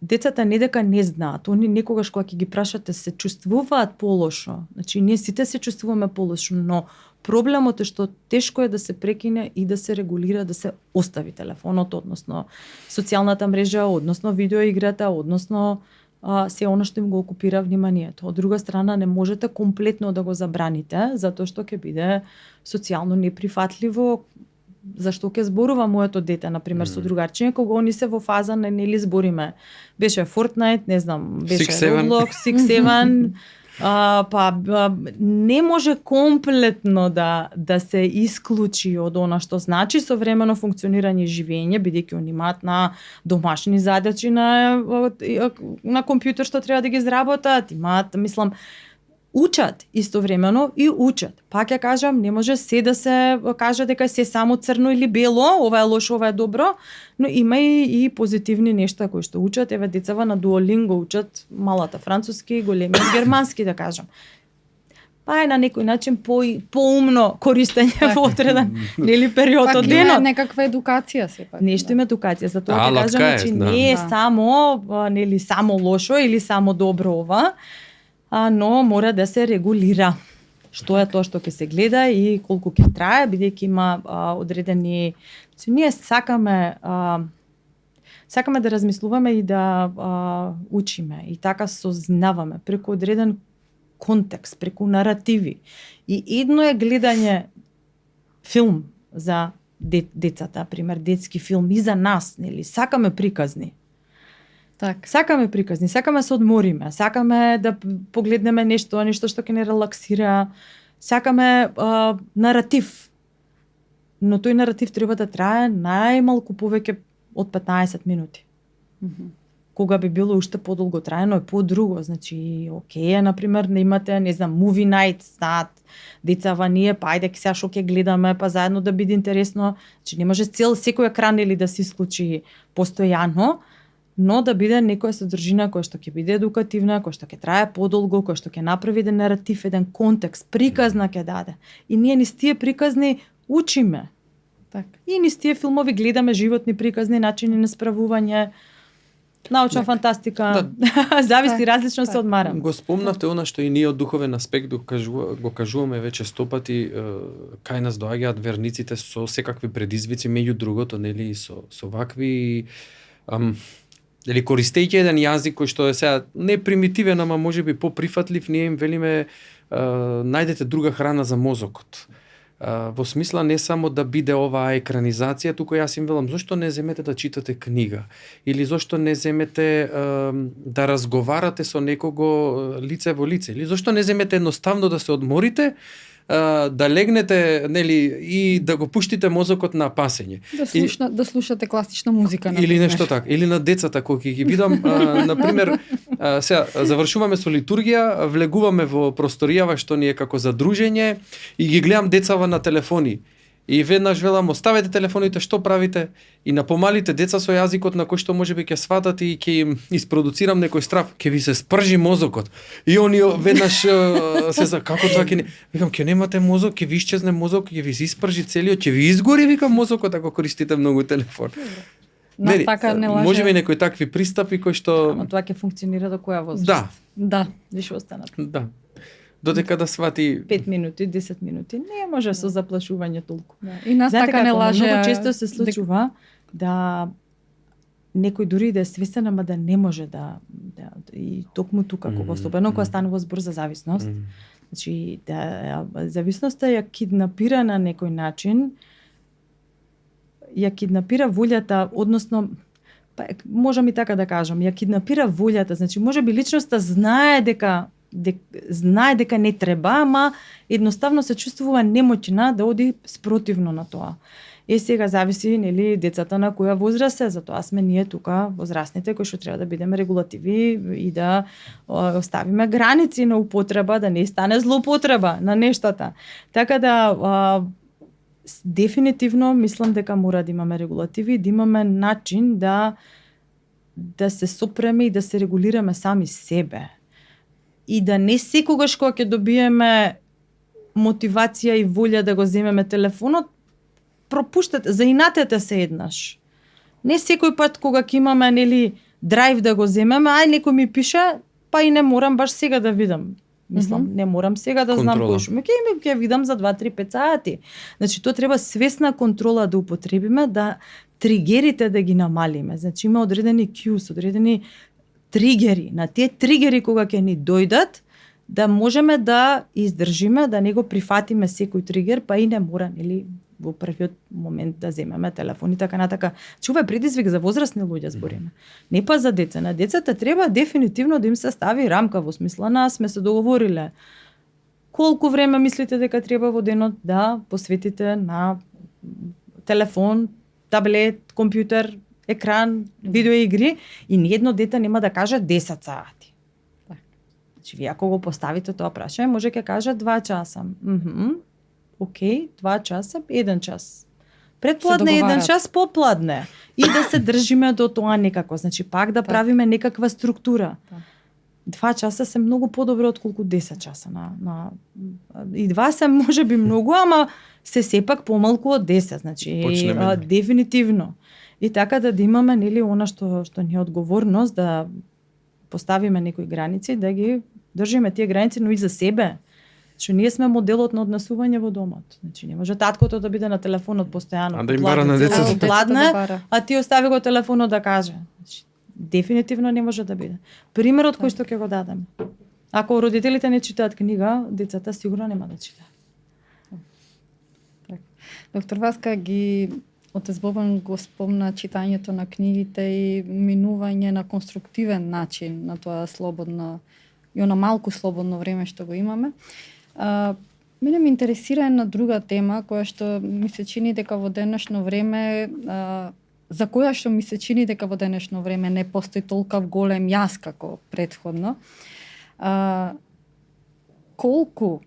Децата не дека не знаат, они некогаш кога ќе ги прашате се чувствуваат полошо. Значи ние сите се чувствуваме полошо, но Проблемот е што тешко е да се прекине и да се регулира, да се остави телефонот, односно социјалната мрежа, односно видеоиграта, односно се она што им го окупира вниманието. Од друга страна, не можете комплетно да го забраните, затоа што ќе биде социјално неприфатливо. Зашто ќе зборува моето дете, например, со другарчиња, кога они се во фаза на нели збориме. Беше Fortnite, не знам, беше Roblox, 6-7, не може комплетно да се исклучи од она што значи современо функционирање и живење, бидејќи они имаат на домашни задачи на компјутер што треба да ги изработат, имаат, мислам, учат истовремено и учат. Пак ја кажам, не може се да се каже дека се само црно или бело, ова е лошо, ова е добро, но има и позитивни нешта кои што учат. Еве децава на Duolingo учат малата француски, големиот германски, да кажам. Па е на некој начин поумно користење во одреден нели период од денот. Пак има некаква едукација сепак. Нешто има едукација, затоа ќе кажам, че не е само нели само лошо или само добро ова, но мора да се регулира. Што е тоа што ќе се гледа и колку ќе трае, бидејќи има одредени... Ние сакаме да размислуваме и да учиме и така сознаваме преку одреден контекст, преку наративи. И едно е гледање филм за децата, пример детски филм и за нас, нели, сакаме приказни. Так. Сакаме приказни, сакаме се одмориме, сакаме да погледнеме нешто што ќе не релаксира, сакаме наратив. Но тој наратив треба да трае најмалку повеќе од 15 минути. Кога би било уште подолго траено е подруго, значи окей, например, не имате, не знам, movie night, знаат децава ние, па ајде сега што ќе гледаме, па заедно да биде интересно. Значи не може секој екран или да се исклучи постојано, но да биде некоја содржина која што ќе биде едукативна, која што ќе трае подолго, која што ќе направи еден наратив, еден контекст, приказна ќе даде. И ние низ тие приказни учиме. Так. И низ тие филмови гледаме животни приказни, начини на справување, научна фантастика, зависи различно се одмараме. Го спомнавте она што и ние од духовен аспект го кажуваме веќе 100 пати, кај нас доаѓаат верниците со секакви предизвици, меѓу другото, нели, со вакви или користејќи еден јазик кој што е сега не примитивен, ама можеби поприфатлив, ние им велиме најдете друга храна за мозокот. Во смисла не само да биде оваа екранизација, туку јас им велам зошто не земете да читате книга или зошто не земете да разговарате со некого лице во лице или зошто не земете едноставно да се одморите, да легнете, нели, и да го пуштите мозокот на пасење. Да слушате класична музика, например. Или нешто така, или на децата кои ќе ги видам, например, сега завршуваме со литургија, влегуваме во просторијава што ни е како задружење и ги гледам децава на телефони. И веднаш велам, оставете телефоните, што правите? И на помалите деца со јазикот на кој што можеби ќе сватат и ќе им испродуцирам некој страв, ќе ви се спржи мозокот. И они веднаш се за како тоа ќе не... Викам, ќе немате мозок, ќе ви исчезне мозок, ќе ви се испржи целиот, ќе ви изгори, викам, мозокот ако користите многу телефон. Нас така не лаже. Можеби некои такви пристапи кои што... Ама тоа ќе функционира до која возраст? Да. Више останат. Да. Додека да свати 5 минути, 10 минути, не може со заплашување толку. Да. И нас знаете така не лаже. Многу често се случува да некој дури да е свесен, ама да не може да и токму тука, кога особено кога станува збор за зависност. Значи, зависноста ја киднапира на некој начин, ја киднапира волјата, односно, можам и така да кажам, ја киднапира волјата, значи можеби личноста знае дека не треба, ама едноставно се чувствува немоćна да оди спротивно на тоа. Сега зависи, нели, децата на која возраст се, затоа сме ние тука, возрастните, кои што треба да бидеме регулативи и да оставиме граници на употреба, да не стане злоупотреба на нештата. Така да, дефинитивно мислам дека мора да имаме регулативи, да имаме начин да се сопреме и да се регулираме сами себе. И да не секогаш кога ќе добиеме мотивација и волја да го земеме телефонот, пропуштате, заинатете се еднаш. Не секој пат кога ќе имаме, нели, драйв да го земеме, ај некој ми пише, па и не морам баш сега да видам. Мислам, не морам сега да знам Контрола. кој шум. Ќе видам за 2-3-5 сати. Значи, тоа треба свесна контрола да употребиме, да тригерите да ги намалиме. Значи, има одредени cues, одредени тригери. На тие тригери кога ќе ни дојдат, да можеме да издржиме, да не го прифатиме секој тригер, па и не мора, нели, во првиот момент да земеме телефон и така натака. Значи, ова е предизвик за возрастни луѓе, збориме. Не па за деца. На децата треба дефинитивно да им се стави рамка, во смисла на сме се договориле колку време мислите дека треба во денот да посветите на телефон, таблет, компјутер, екран, видеоигри, и ниедно дете нема да каже 10 сати. Значи, вие ако го поставите тоа прашање, може ќе каже 2 часа. Океј, 2 часа, 1 час. Предпладне 1 час, попладне. И да се држиме до тоа некако. Значи, пак да правиме некаква структура. 2 часа се многу подобро отколку 10 часа. И 2 се можеби многу, ама се сепак помалку од 10. Значи, дефинитивно. И така да имаме, нели, она што ни е одговорност, да поставиме некои граници, да ги држиме тие граници, но и за себе. Што ние сме моделот на однесување во домот. Значи, не може таткото да биде на телефонот постојано. А да им бара на децата. А ти остави го телефонот да каже. Значи, дефинитивно не може да биде. Примерот кој што ќе го дадем. Ако родителите не читаат книга, децата сигурно нема да читаат. Доктор Васка, ги Отец Бобан го спомна читањето на книгите и минување на конструктивен начин на тоа слободно и она малку слободно време што го имаме. Мене ме интересира една друга тема која што ми се чини дека во денешно време за која што ми се чини дека во денешно време не постои толков голем јас како претходно. Колку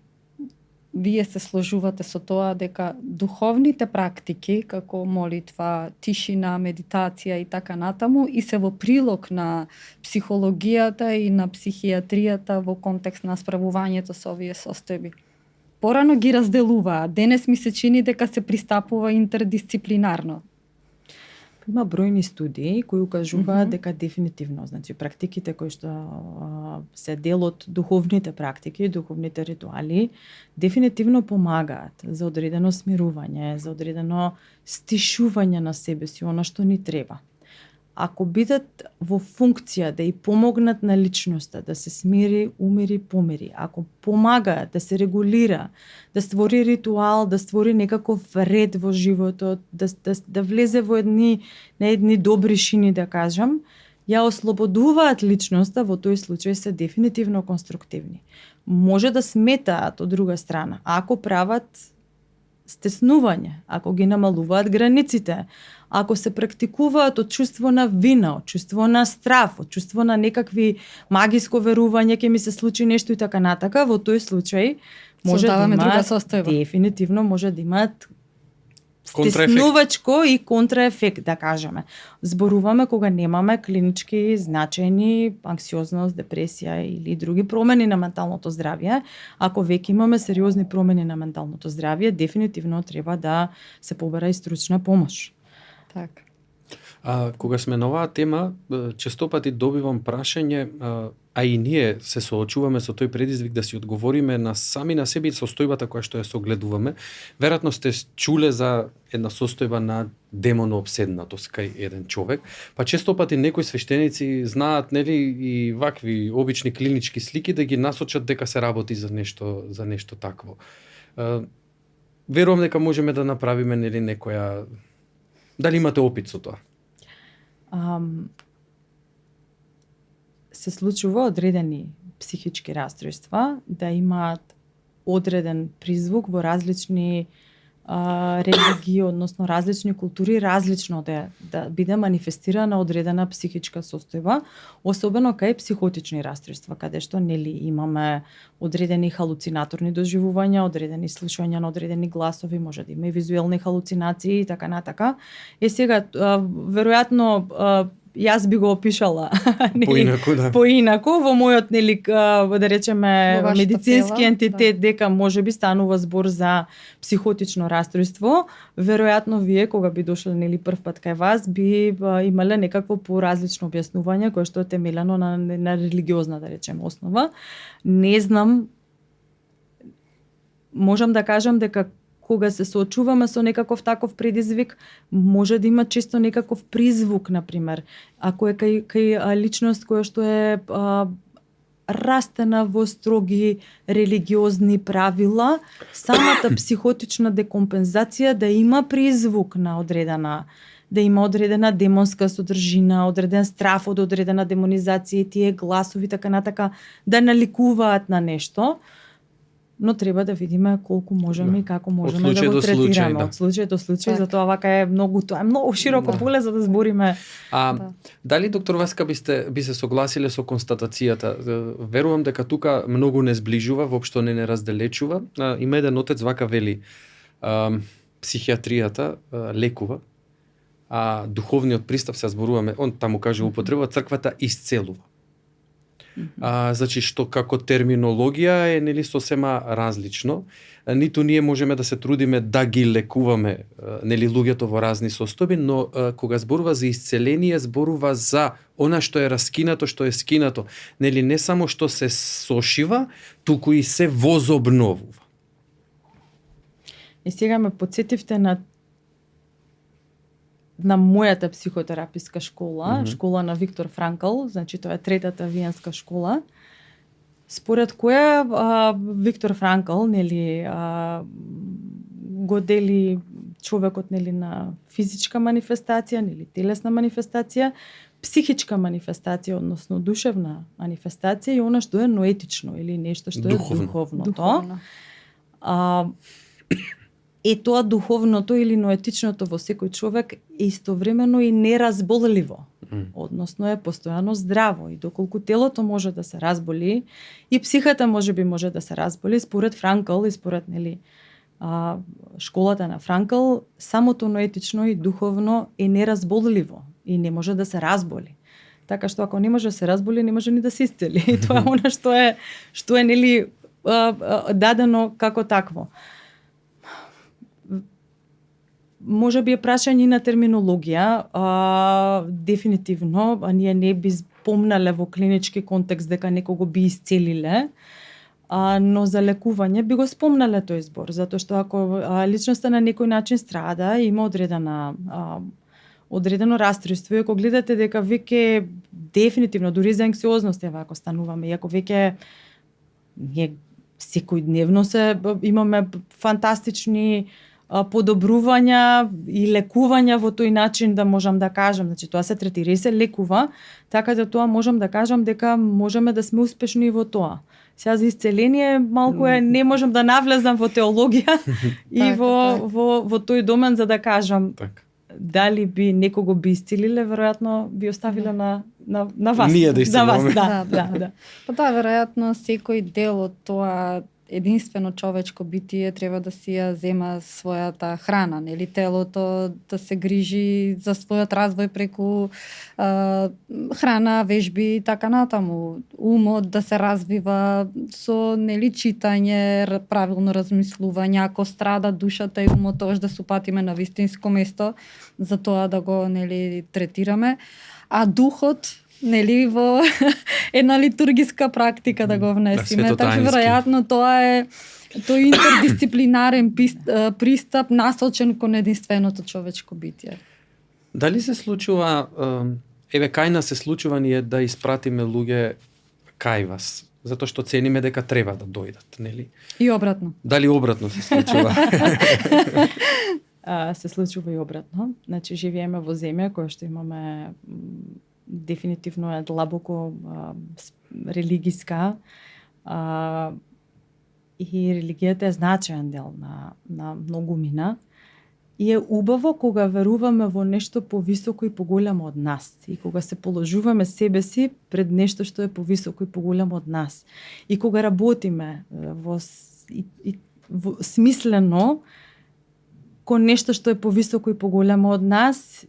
вие се сложувате со тоа дека духовните практики, како молитва, тишина, медитација и така натаму, и се во прилог на психологијата и на психијатријата во контекст на справувањето со овие состојби? Порано ги разделуваа, денес ми се чини дека се пристапува интердисциплинарно. Има бројни студии кои укажуваат дека дефинитивно, значи практиките кои што се дел од духовните практики, духовните ритуали, дефинитивно помагаат за одредено смирување, за одредено стишување на себе си, она што ни треба. Ако бидат во функција да и помогнат на личноста да се смири, умири, помири, ако помагаат да се регулира, да створи ритуал, да створи некаков ред во животот, да влезе во едни добри шини, да кажам, ја ослободуваат личноста, во тој случај се дефинитивно конструктивни. Може да сметаат од друга страна, ако прават стеснување, ако ги намалуваат границите, ако се практикуваат од чувство на вина, од чувство на страв, од чувство на некакви магиско верување, ќе ми се случи нешто и така натака, во тој случај може да имаат, дефинитивно може да имаат стеснувачко и контраефект, да кажеме. Зборуваме кога немаме клинички значајни анксиозност, депресија или други промени на менталното здравје. Ако веќе имаме сериозни промени на менталното здравје, дефинитивно треба да се побара и стручна помош. Так. Кога сме на оваа тема, честопати добивам прашање, а и ние се соочуваме со тој предизвик да си одговориме на сами на себе и состојбата која што ја согледуваме. Веројатно сте чуле за една состојба на демоноопседнатост кај еден човек, па честопати некои свештеници знаат, нели, и вакви обични клинички слики да ги насочат дека се работи за нешто такво. Верувам дека можеме да направиме, нели, некоја. Дали имате опит со тоа? Се случува одредени психички расстройства да имаат одреден призвук во различни религии, односно различни култури, различно да биде манифестирана одредена психичка состојба, особено кај психотични расстройства, каде што нели имаме одредени халуцинаторни доживувања, одредени слушања на одредени гласови, може да има и визуелни халуцинации и така натака. Сега веројатно јас би го опишала Поинаку, да. Поинаку во мојот да речеме Во вашата медицински тела, ентитет дека можеби станува збор за психотично расстройство, веројатно вие кога би дошле прв пат кај вас би имале некакво поразлично објаснување кое што е темелено на религиозна да речеме основа. Не знам, можам да кажам дека кога се соочуваме со некаков таков предизвик, може да има често некаков призвук, например, ако е кај личност која што е растена во строги религиозни правила, самата психотична декомпензација да има призвук на да има одредена демонска содржина, одреден страф од одредена демонизација и тие гласови така натака да наликуваат на нешто. Но треба да видиме колку можеме и како можеме да го третираме од случај до случај, затоа вака е многу широко поле за да збориме. Дали доктор Васка би се согласиле со констатацијата? Верувам дека тука многу не зближува, воопшто не разделечува. Има еден отец вака вели: психијатријата лекува, а духовниот пристап, се зборуваме, он таму каже употреба, црквата исцелува. Значи што како терминологија е сосема различно. Ниту ние можеме да се трудиме да ги лекуваме луѓето во разни состојби, но кога зборува за исцеление, зборува за она што е раскинато, што е скинато. Не само што се сошива, туку и се возобновува. И сега ме подсетивте на мојата психотераписка школа, школа на Виктор Франкл, значи тоа е третата виенска школа, според која Виктор Франкл го дели човекот на физичка манифестација, телесна манифестација, психичка манифестација, односно душевна манифестација и она што е ноетично или нешто што е духовното. Тоа духовното или ноетичното во секој човек е истовремено и неразболливо. Односно е постојано здраво и доколку телото може да се разболи и психата може да се разболи, според Франкл и според школата на Франкл, самото ноетично и духовно е неразболливо и не може да се разболи. Така што ако не може да се разболи, не може ни да се исцели. И тоа е она што е дадено како такво. Може би е прашање на терминологија, дефинитивно, ние не би спомнале во клинички контекст дека некого би исцелиле, но за лекување би го спомнале тој збор, затоа што ако личноста на некој начин страда, има одредено расстройство, и ако гледате дека веќе дефинитивно, дури за анксиозност ако стануваме, и ако веќе ние секојдневно имаме фантастични подобрувања и лекувања во тој начин, да можам да кажам, значи тоа се третира и се лекува, така да тоа можам да кажам дека можеме да сме успешни и во тоа. Сега за исцеление малку не можам да навлезам во теологија и во тој домен за да кажам дали би некого би исцелиле, веројатно би оставиле на вас. Ние да исцелуваме. Да. Па да, веројатно секој дел од тоа единствено човечко битие треба да си ја зема својата храна, телото да се грижи за својот развој преку храна, вежби и така натаму. Умот да се развива со читање, правилно размислување, ако страда душата и умот, тоа да се упатиме на вистинско место за тоа да го третираме, а духот во една литургиска практика да го внесиме. Така веројатно тоа е тој интердисциплинарен пристап насочен кон единственото човечко битие. Дали се случува, кај нас се случува ние да испратиме луѓе кај вас, затоа што цениме дека треба да дојдат, нели? И обратно. Дали обратно се случува? Се случува и обратно. Значи живееме во земја која што имаме дефинитивно е длабоко религиска и религијата е значаен дел на многумина и е убаво кога веруваме во нешто повисоко и поголемо од нас и кога се положуваме себе си пред нешто што е повисоко и поголемо од нас и кога работиме во смислено кон нешто што е повисоко и поголемо од нас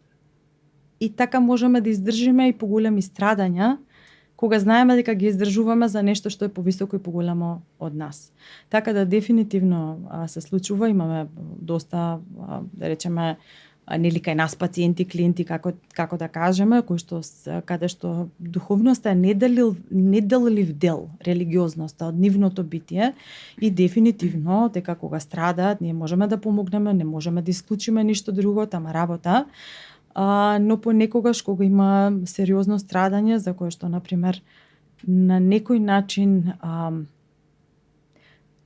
и така можеме да издржиме и поголеми страдања, кога знаеме дека ги издржуваме за нешто што е повисоко и поголемо од нас. Така да дефинитивно се случува, имаме доста, да речеме, нели кај нас пациенти, клиенти, како да кажеме, кои што каде што духовноста е неделлив дел, религиозноста од нивното битие и дефинитивно дека кога страдаат, ние можеме да помогнеме, не можеме да исклучиме ништо друго, тама работа. Но понекогаш кога има сериозно страдање за кое што, например, на некој начин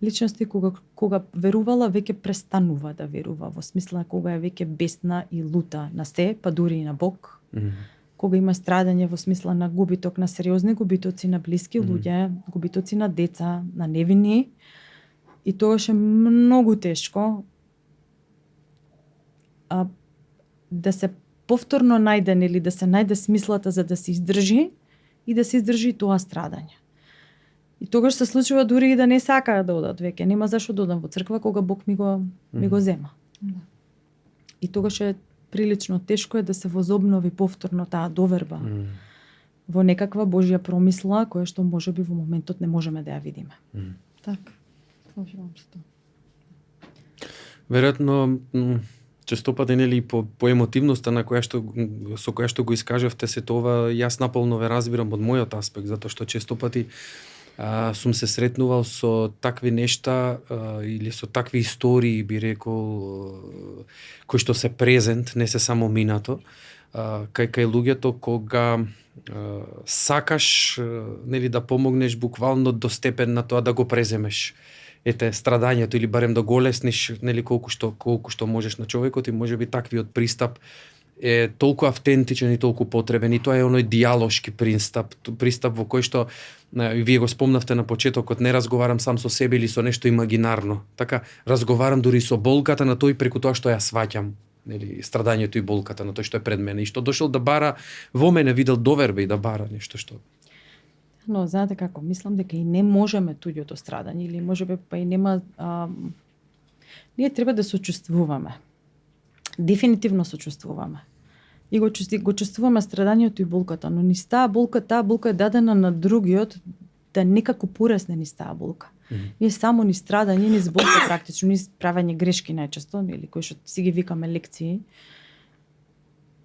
личности кога верувала веќе престанува да верува, во смисла кога е веќе бесна и лута на се, па дури и на Бог. Кога има страдање во смисла на губиток, на сериозни губитоци на блиски луѓе, губитоци на деца, на невини, и тогаш е многу тешко да се повторно најден или да се најде смислата за да се издржи и да се издржи тоа страдање. И тогаш се случува дури и да не сакаат да одат веќе, нема зашо да одам во црква кога Бог ми го зема. И тогаш е прилично тешко да се возобнови повторно таа доверба во некаква Божја промисла која што можеби во моментот не можеме да ја видиме. Така. Слушам се тоа. Веројатно често пати нели по емотивноста на со која што го искажавте се тоа, јас наполно ве разбирам од мојот аспект, затоа што често пати сум се сретнувал со такви нешта или со такви истории, би рекол, кои што се презент, не се само минато, кај луѓето кога сакаш нели да помогнеш буквално до степен на тоа да го преземеш страдањето или барем да го олесниш нели колку што можеш на човекот, и можеби таквиот пристап е толку автентичен и толку потребен, и тоа е оној диалошки пристап во кој што вие го спомнавте на почетокот, не разговарам сам со себе или со нешто имагинарно. Така разговарам дури со болката на тој преку тоа што ја сваќам, нели страдањето и болката на тој што е пред мене и што дошол да бара во мене, видел доверба и да бара нешто што. Но знаете како, мислам дека и не можеме туѓото страдање или можеби па и нема ние треба да сочувствуваме. Дефинитивно сочувствуваме. И го чувствуваме страдањето и болката, но низ таа болка е дадена на другиот да некако порасне низ таа болка. Ние само низ страдање, низ болка практично, низ правење грешки најчесто, или кои што си ги викаме лекции,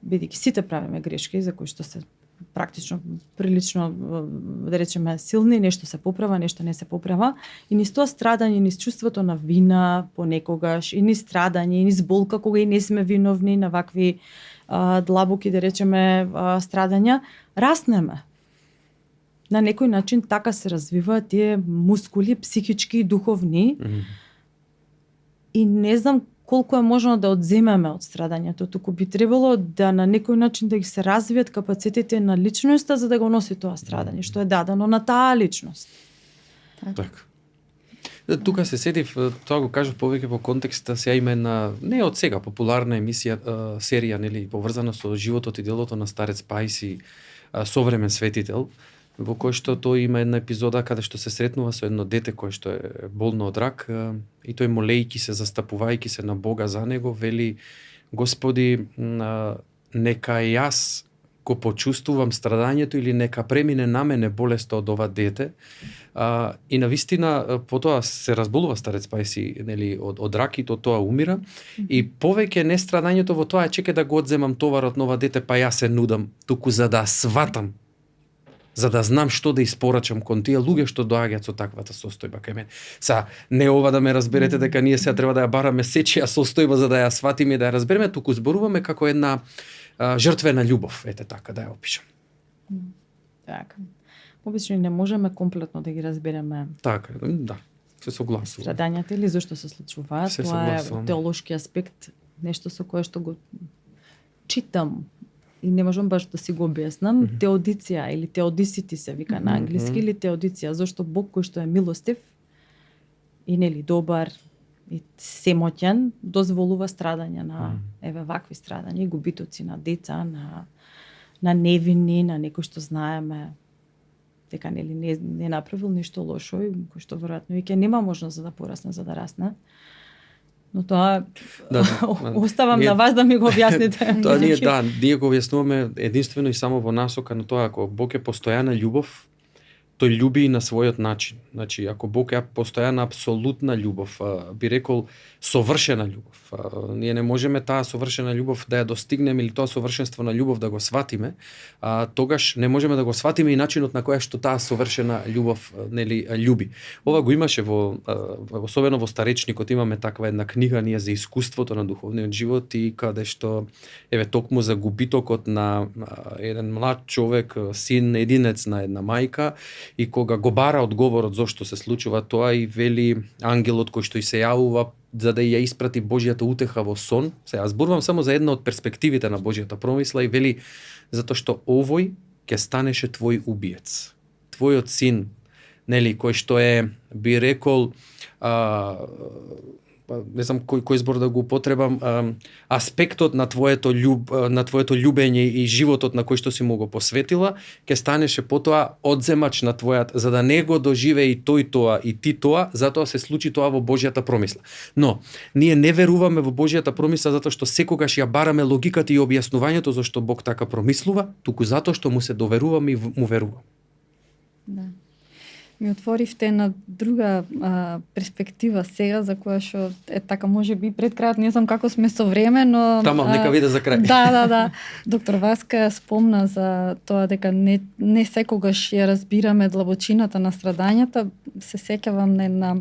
бидејќи сите правиме грешки за кои што се практично прилично, да речеме, силни, нешто се поправа, нешто не се поправа, и низ тоа страдање, низ чувството на вина понекогаш, и низ страдање, и низ болка кога и не сме виновни на вакви длабоки, да речеме, страдања, раснеме. На некој начин така се развиваат тие мускули, психички и духовни, и не знам колку е можно да одземеме од страдањето, туку би требало да на некој начин да ги се развијат капацитетите на личноста за да го носи тоа страдање, што е дадено на таа личност. Така. Тука се сетив, тоа го кажав повеќе во контекста, сега има една, не од сега, популарна емисија, серија, нели, поврзана со животот и делото на старец Пајси, современ светител, во кој што тој има една епизода каде што се сретнува со едно дете кое што е болно од рак, и тој молејќи се, застапувајќи се на Бога за него, вели: Господи, нека јас го почувствувам страдањето или нека премине на мене болеста од ова дете. И навистина потоа се разболува старец Пајси, нели, од рак, и тоа умира. И повеќе не страдањето во тоа чека да го одземам товарот на ова дете, па јас се нудам, туку за да сватам, за да знам што да испорачам кон тие луѓе што доаѓаат со таквата состојба кај мене. Не ова да ме разберете дека ние сега треба да ја бараме сечија состојба за да ја сватиме и да ја разбереме, туку зборуваме како една жртвена љубов, ете така да ја опишам. Така. Обично не можеме комплетно да ги разбереме. Така, да, се согласувам. Страдањата или зошто се случуваат, тоа е теолошки аспект, нешто со кое што го читам и не можам баш да си го објаснам. Теодиција или теодисити се вика на англиски, или теодиција, зашто Бог кој што е милостив и нели добар и семоќен, дозволува страдања на еве вакви страдања и губитоци на деца, на невини, на некој што знаеме дека нели не направил ништо лошо и кој што веројатно и ќе нема можност за да порасне, за да расне. Но тоа Да, оставам ние- на вас да ми го објасните. Тоа ние го објаснуваме единствено и само во насока на тоа, ако Бог е постојана љубов, тој љуби и на својот начин. Значи, ако Бог е постојана апсолутна љубов, би рекол совршена љубов, ние не можеме таа совршена љубов да ја достигнеме или тоа совршенство на љубов да го сватиме, тогаш не можеме да го сватиме и начинот на која што таа совршена љубов нели љуби. Ова го имаше особено во Старечникот, имаме таква една книга ние за искуството на духовниот живот и каде што еве токму за губитокот на еден млад човек, син единец на една мајка, и кога го бара одговорот зошто се случува тоа и вели ангелот кој што и се јавува за да ја испрати Божјата утеха во сон. Сега зборувам само за една од перспективите на Божјата промисла и вели затоа што овој ќе станеше твој убиец. Твојот син, нели, кој што е би рекол не знам кој збор да го употребам, аспектот на твоето љубење и животот на кој што си му го посветила, ќе станеше потоа одземач на твојат, за да не го доживее и тој тоа и ти тоа, затоа се случи тоа во Божјата промисла. Но ние не веруваме во Божјата промисла затоа што секогаш ја бараме логиката и објаснувањето зашто Бог така промислува, туку затоа што му се доверуваме и му веруваме. Да. Ми отворивте на друга перспектива сега, за која што е така можеби пред крајот, не знам како сме со време, но... Тамам, нека биде за крај. Да. Доктор Васка спомна за тоа дека не секогаш ја разбираме длабочината на страдањата. Се сеќавам на една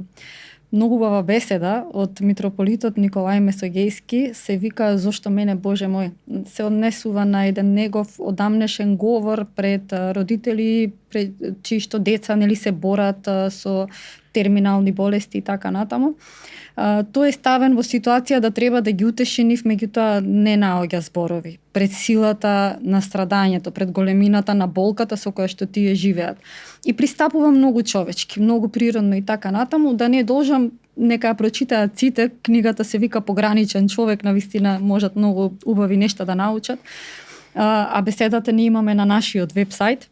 многу убава беседа од митрополитот Николај Месогејски, се вика "Зошто мене, Боже мој?" Се однесува на еден негов одамнешен говор пред родители, пред чии што деца нели се борат со терминални болести и така натаму. Тој е ставен во ситуација да треба да ги утеши нив, меѓутоа не наоѓа зборови. Пред силата на страдањето, пред големината на болката со која што тие живеат. И пристапува многу човечки, многу природно и така натаму, да не должам нека ја прочитаат сите, книгата се вика "Пограничен човек", навистина можат многу убави нешта да научат. А беседата ни имаме на нашиот вебсайт,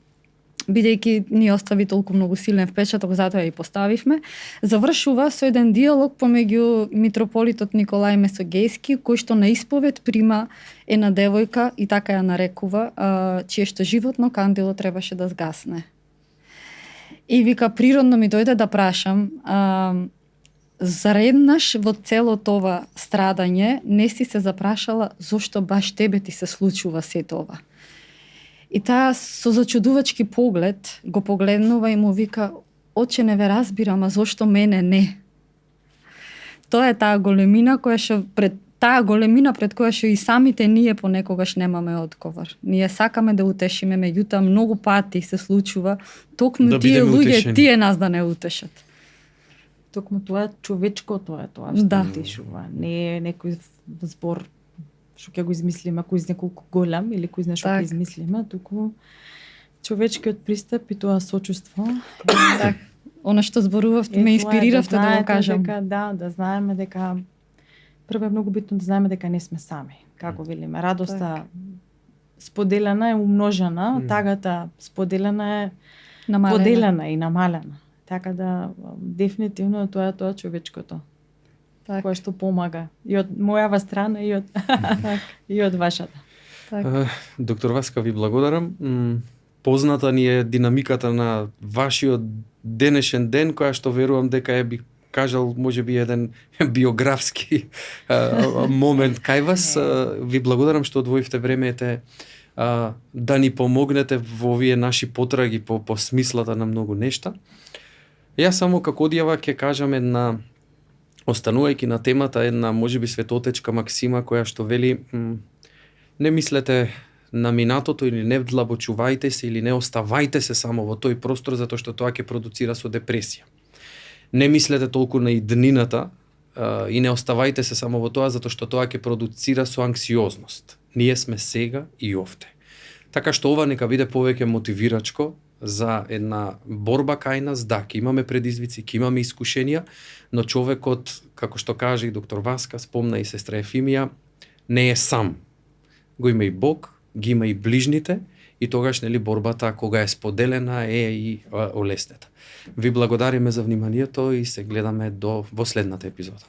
бидејќи ни остави толку многу силен впечаток, затоа ја и поставивме. Завршува со еден диалог помеѓу митрополитот Николај Месогејски, кој што на исповед прима една девојка и така ја нарекува, чие што животно кандило требаше да згасне. И вика, природно ми дојде да прашам, зареднаш во целото ова страдање не си се запрашала зошто баш тебе ти се случува сето ова? И таа со зачудувачки поглед го погледнува и му вика: "Оче, не ве разбирам, а зошто мене не?" Тоа е таа големина пред која што и самите ние понекогаш немаме одговор. Ние сакаме да утешиме, меѓутоа многу пати се случува токму да тие луѓе, утешени. тие нас да не утешат. Токму тоа човечкото е тоа што Да. утешува. Не е некој збор што ќе го измислиме, кој знае колку голем или кој знае што ќе Так. измислиме, туку човечкиот пристап и тоа сочувство. Так, она што зборувавте, ме инспириравте да го кажам. Да знаеме дека прво е многу битно да знаеме дека не сме сами. Како велиме, радоста споделена е умножена, тагата споделена е Намалена. поделена и намалена. Така да дефинитивно тоа е тоа човечкото. Так. Кое што помага и од мојава страна и од и од вашата. Так. Доктор Васка, ви благодарам. Позната ни е динамиката на вашиот денешен ден, која што верувам дека е, би кажал, можеби еден биографски момент кај вас. Ви благодарам што одвоивте времеете да ни помогнете во овие наши потраги по смислата на многу нешта. Јас само како одјава ќе кажам една, останувајќи на темата, една можеби светотечка максима која што вели: не мислете на минатото или не вдлабочувајте се или не оставајте се само во тој простор затоа што тоа ќе продуцира со депресија. Не мислете толку на иднината и не оставајте се само во тоа затоа што тоа ќе продуцира со анксиозност. Ние сме сега и овде. Така што ова нека биде повеќе мотивирачко за една борба кај нас. Да, ќе имаме предизвици, ќе имаме искушенија, но човекот, како што каже и доктор Васка, спомна и сестра Ефимија, не е сам. Го има и Бог, ги има и ближните, и тогаш нели борбата кога е споделена е и олеснета. Ви благодариме за вниманието и се гледаме во следната епизода.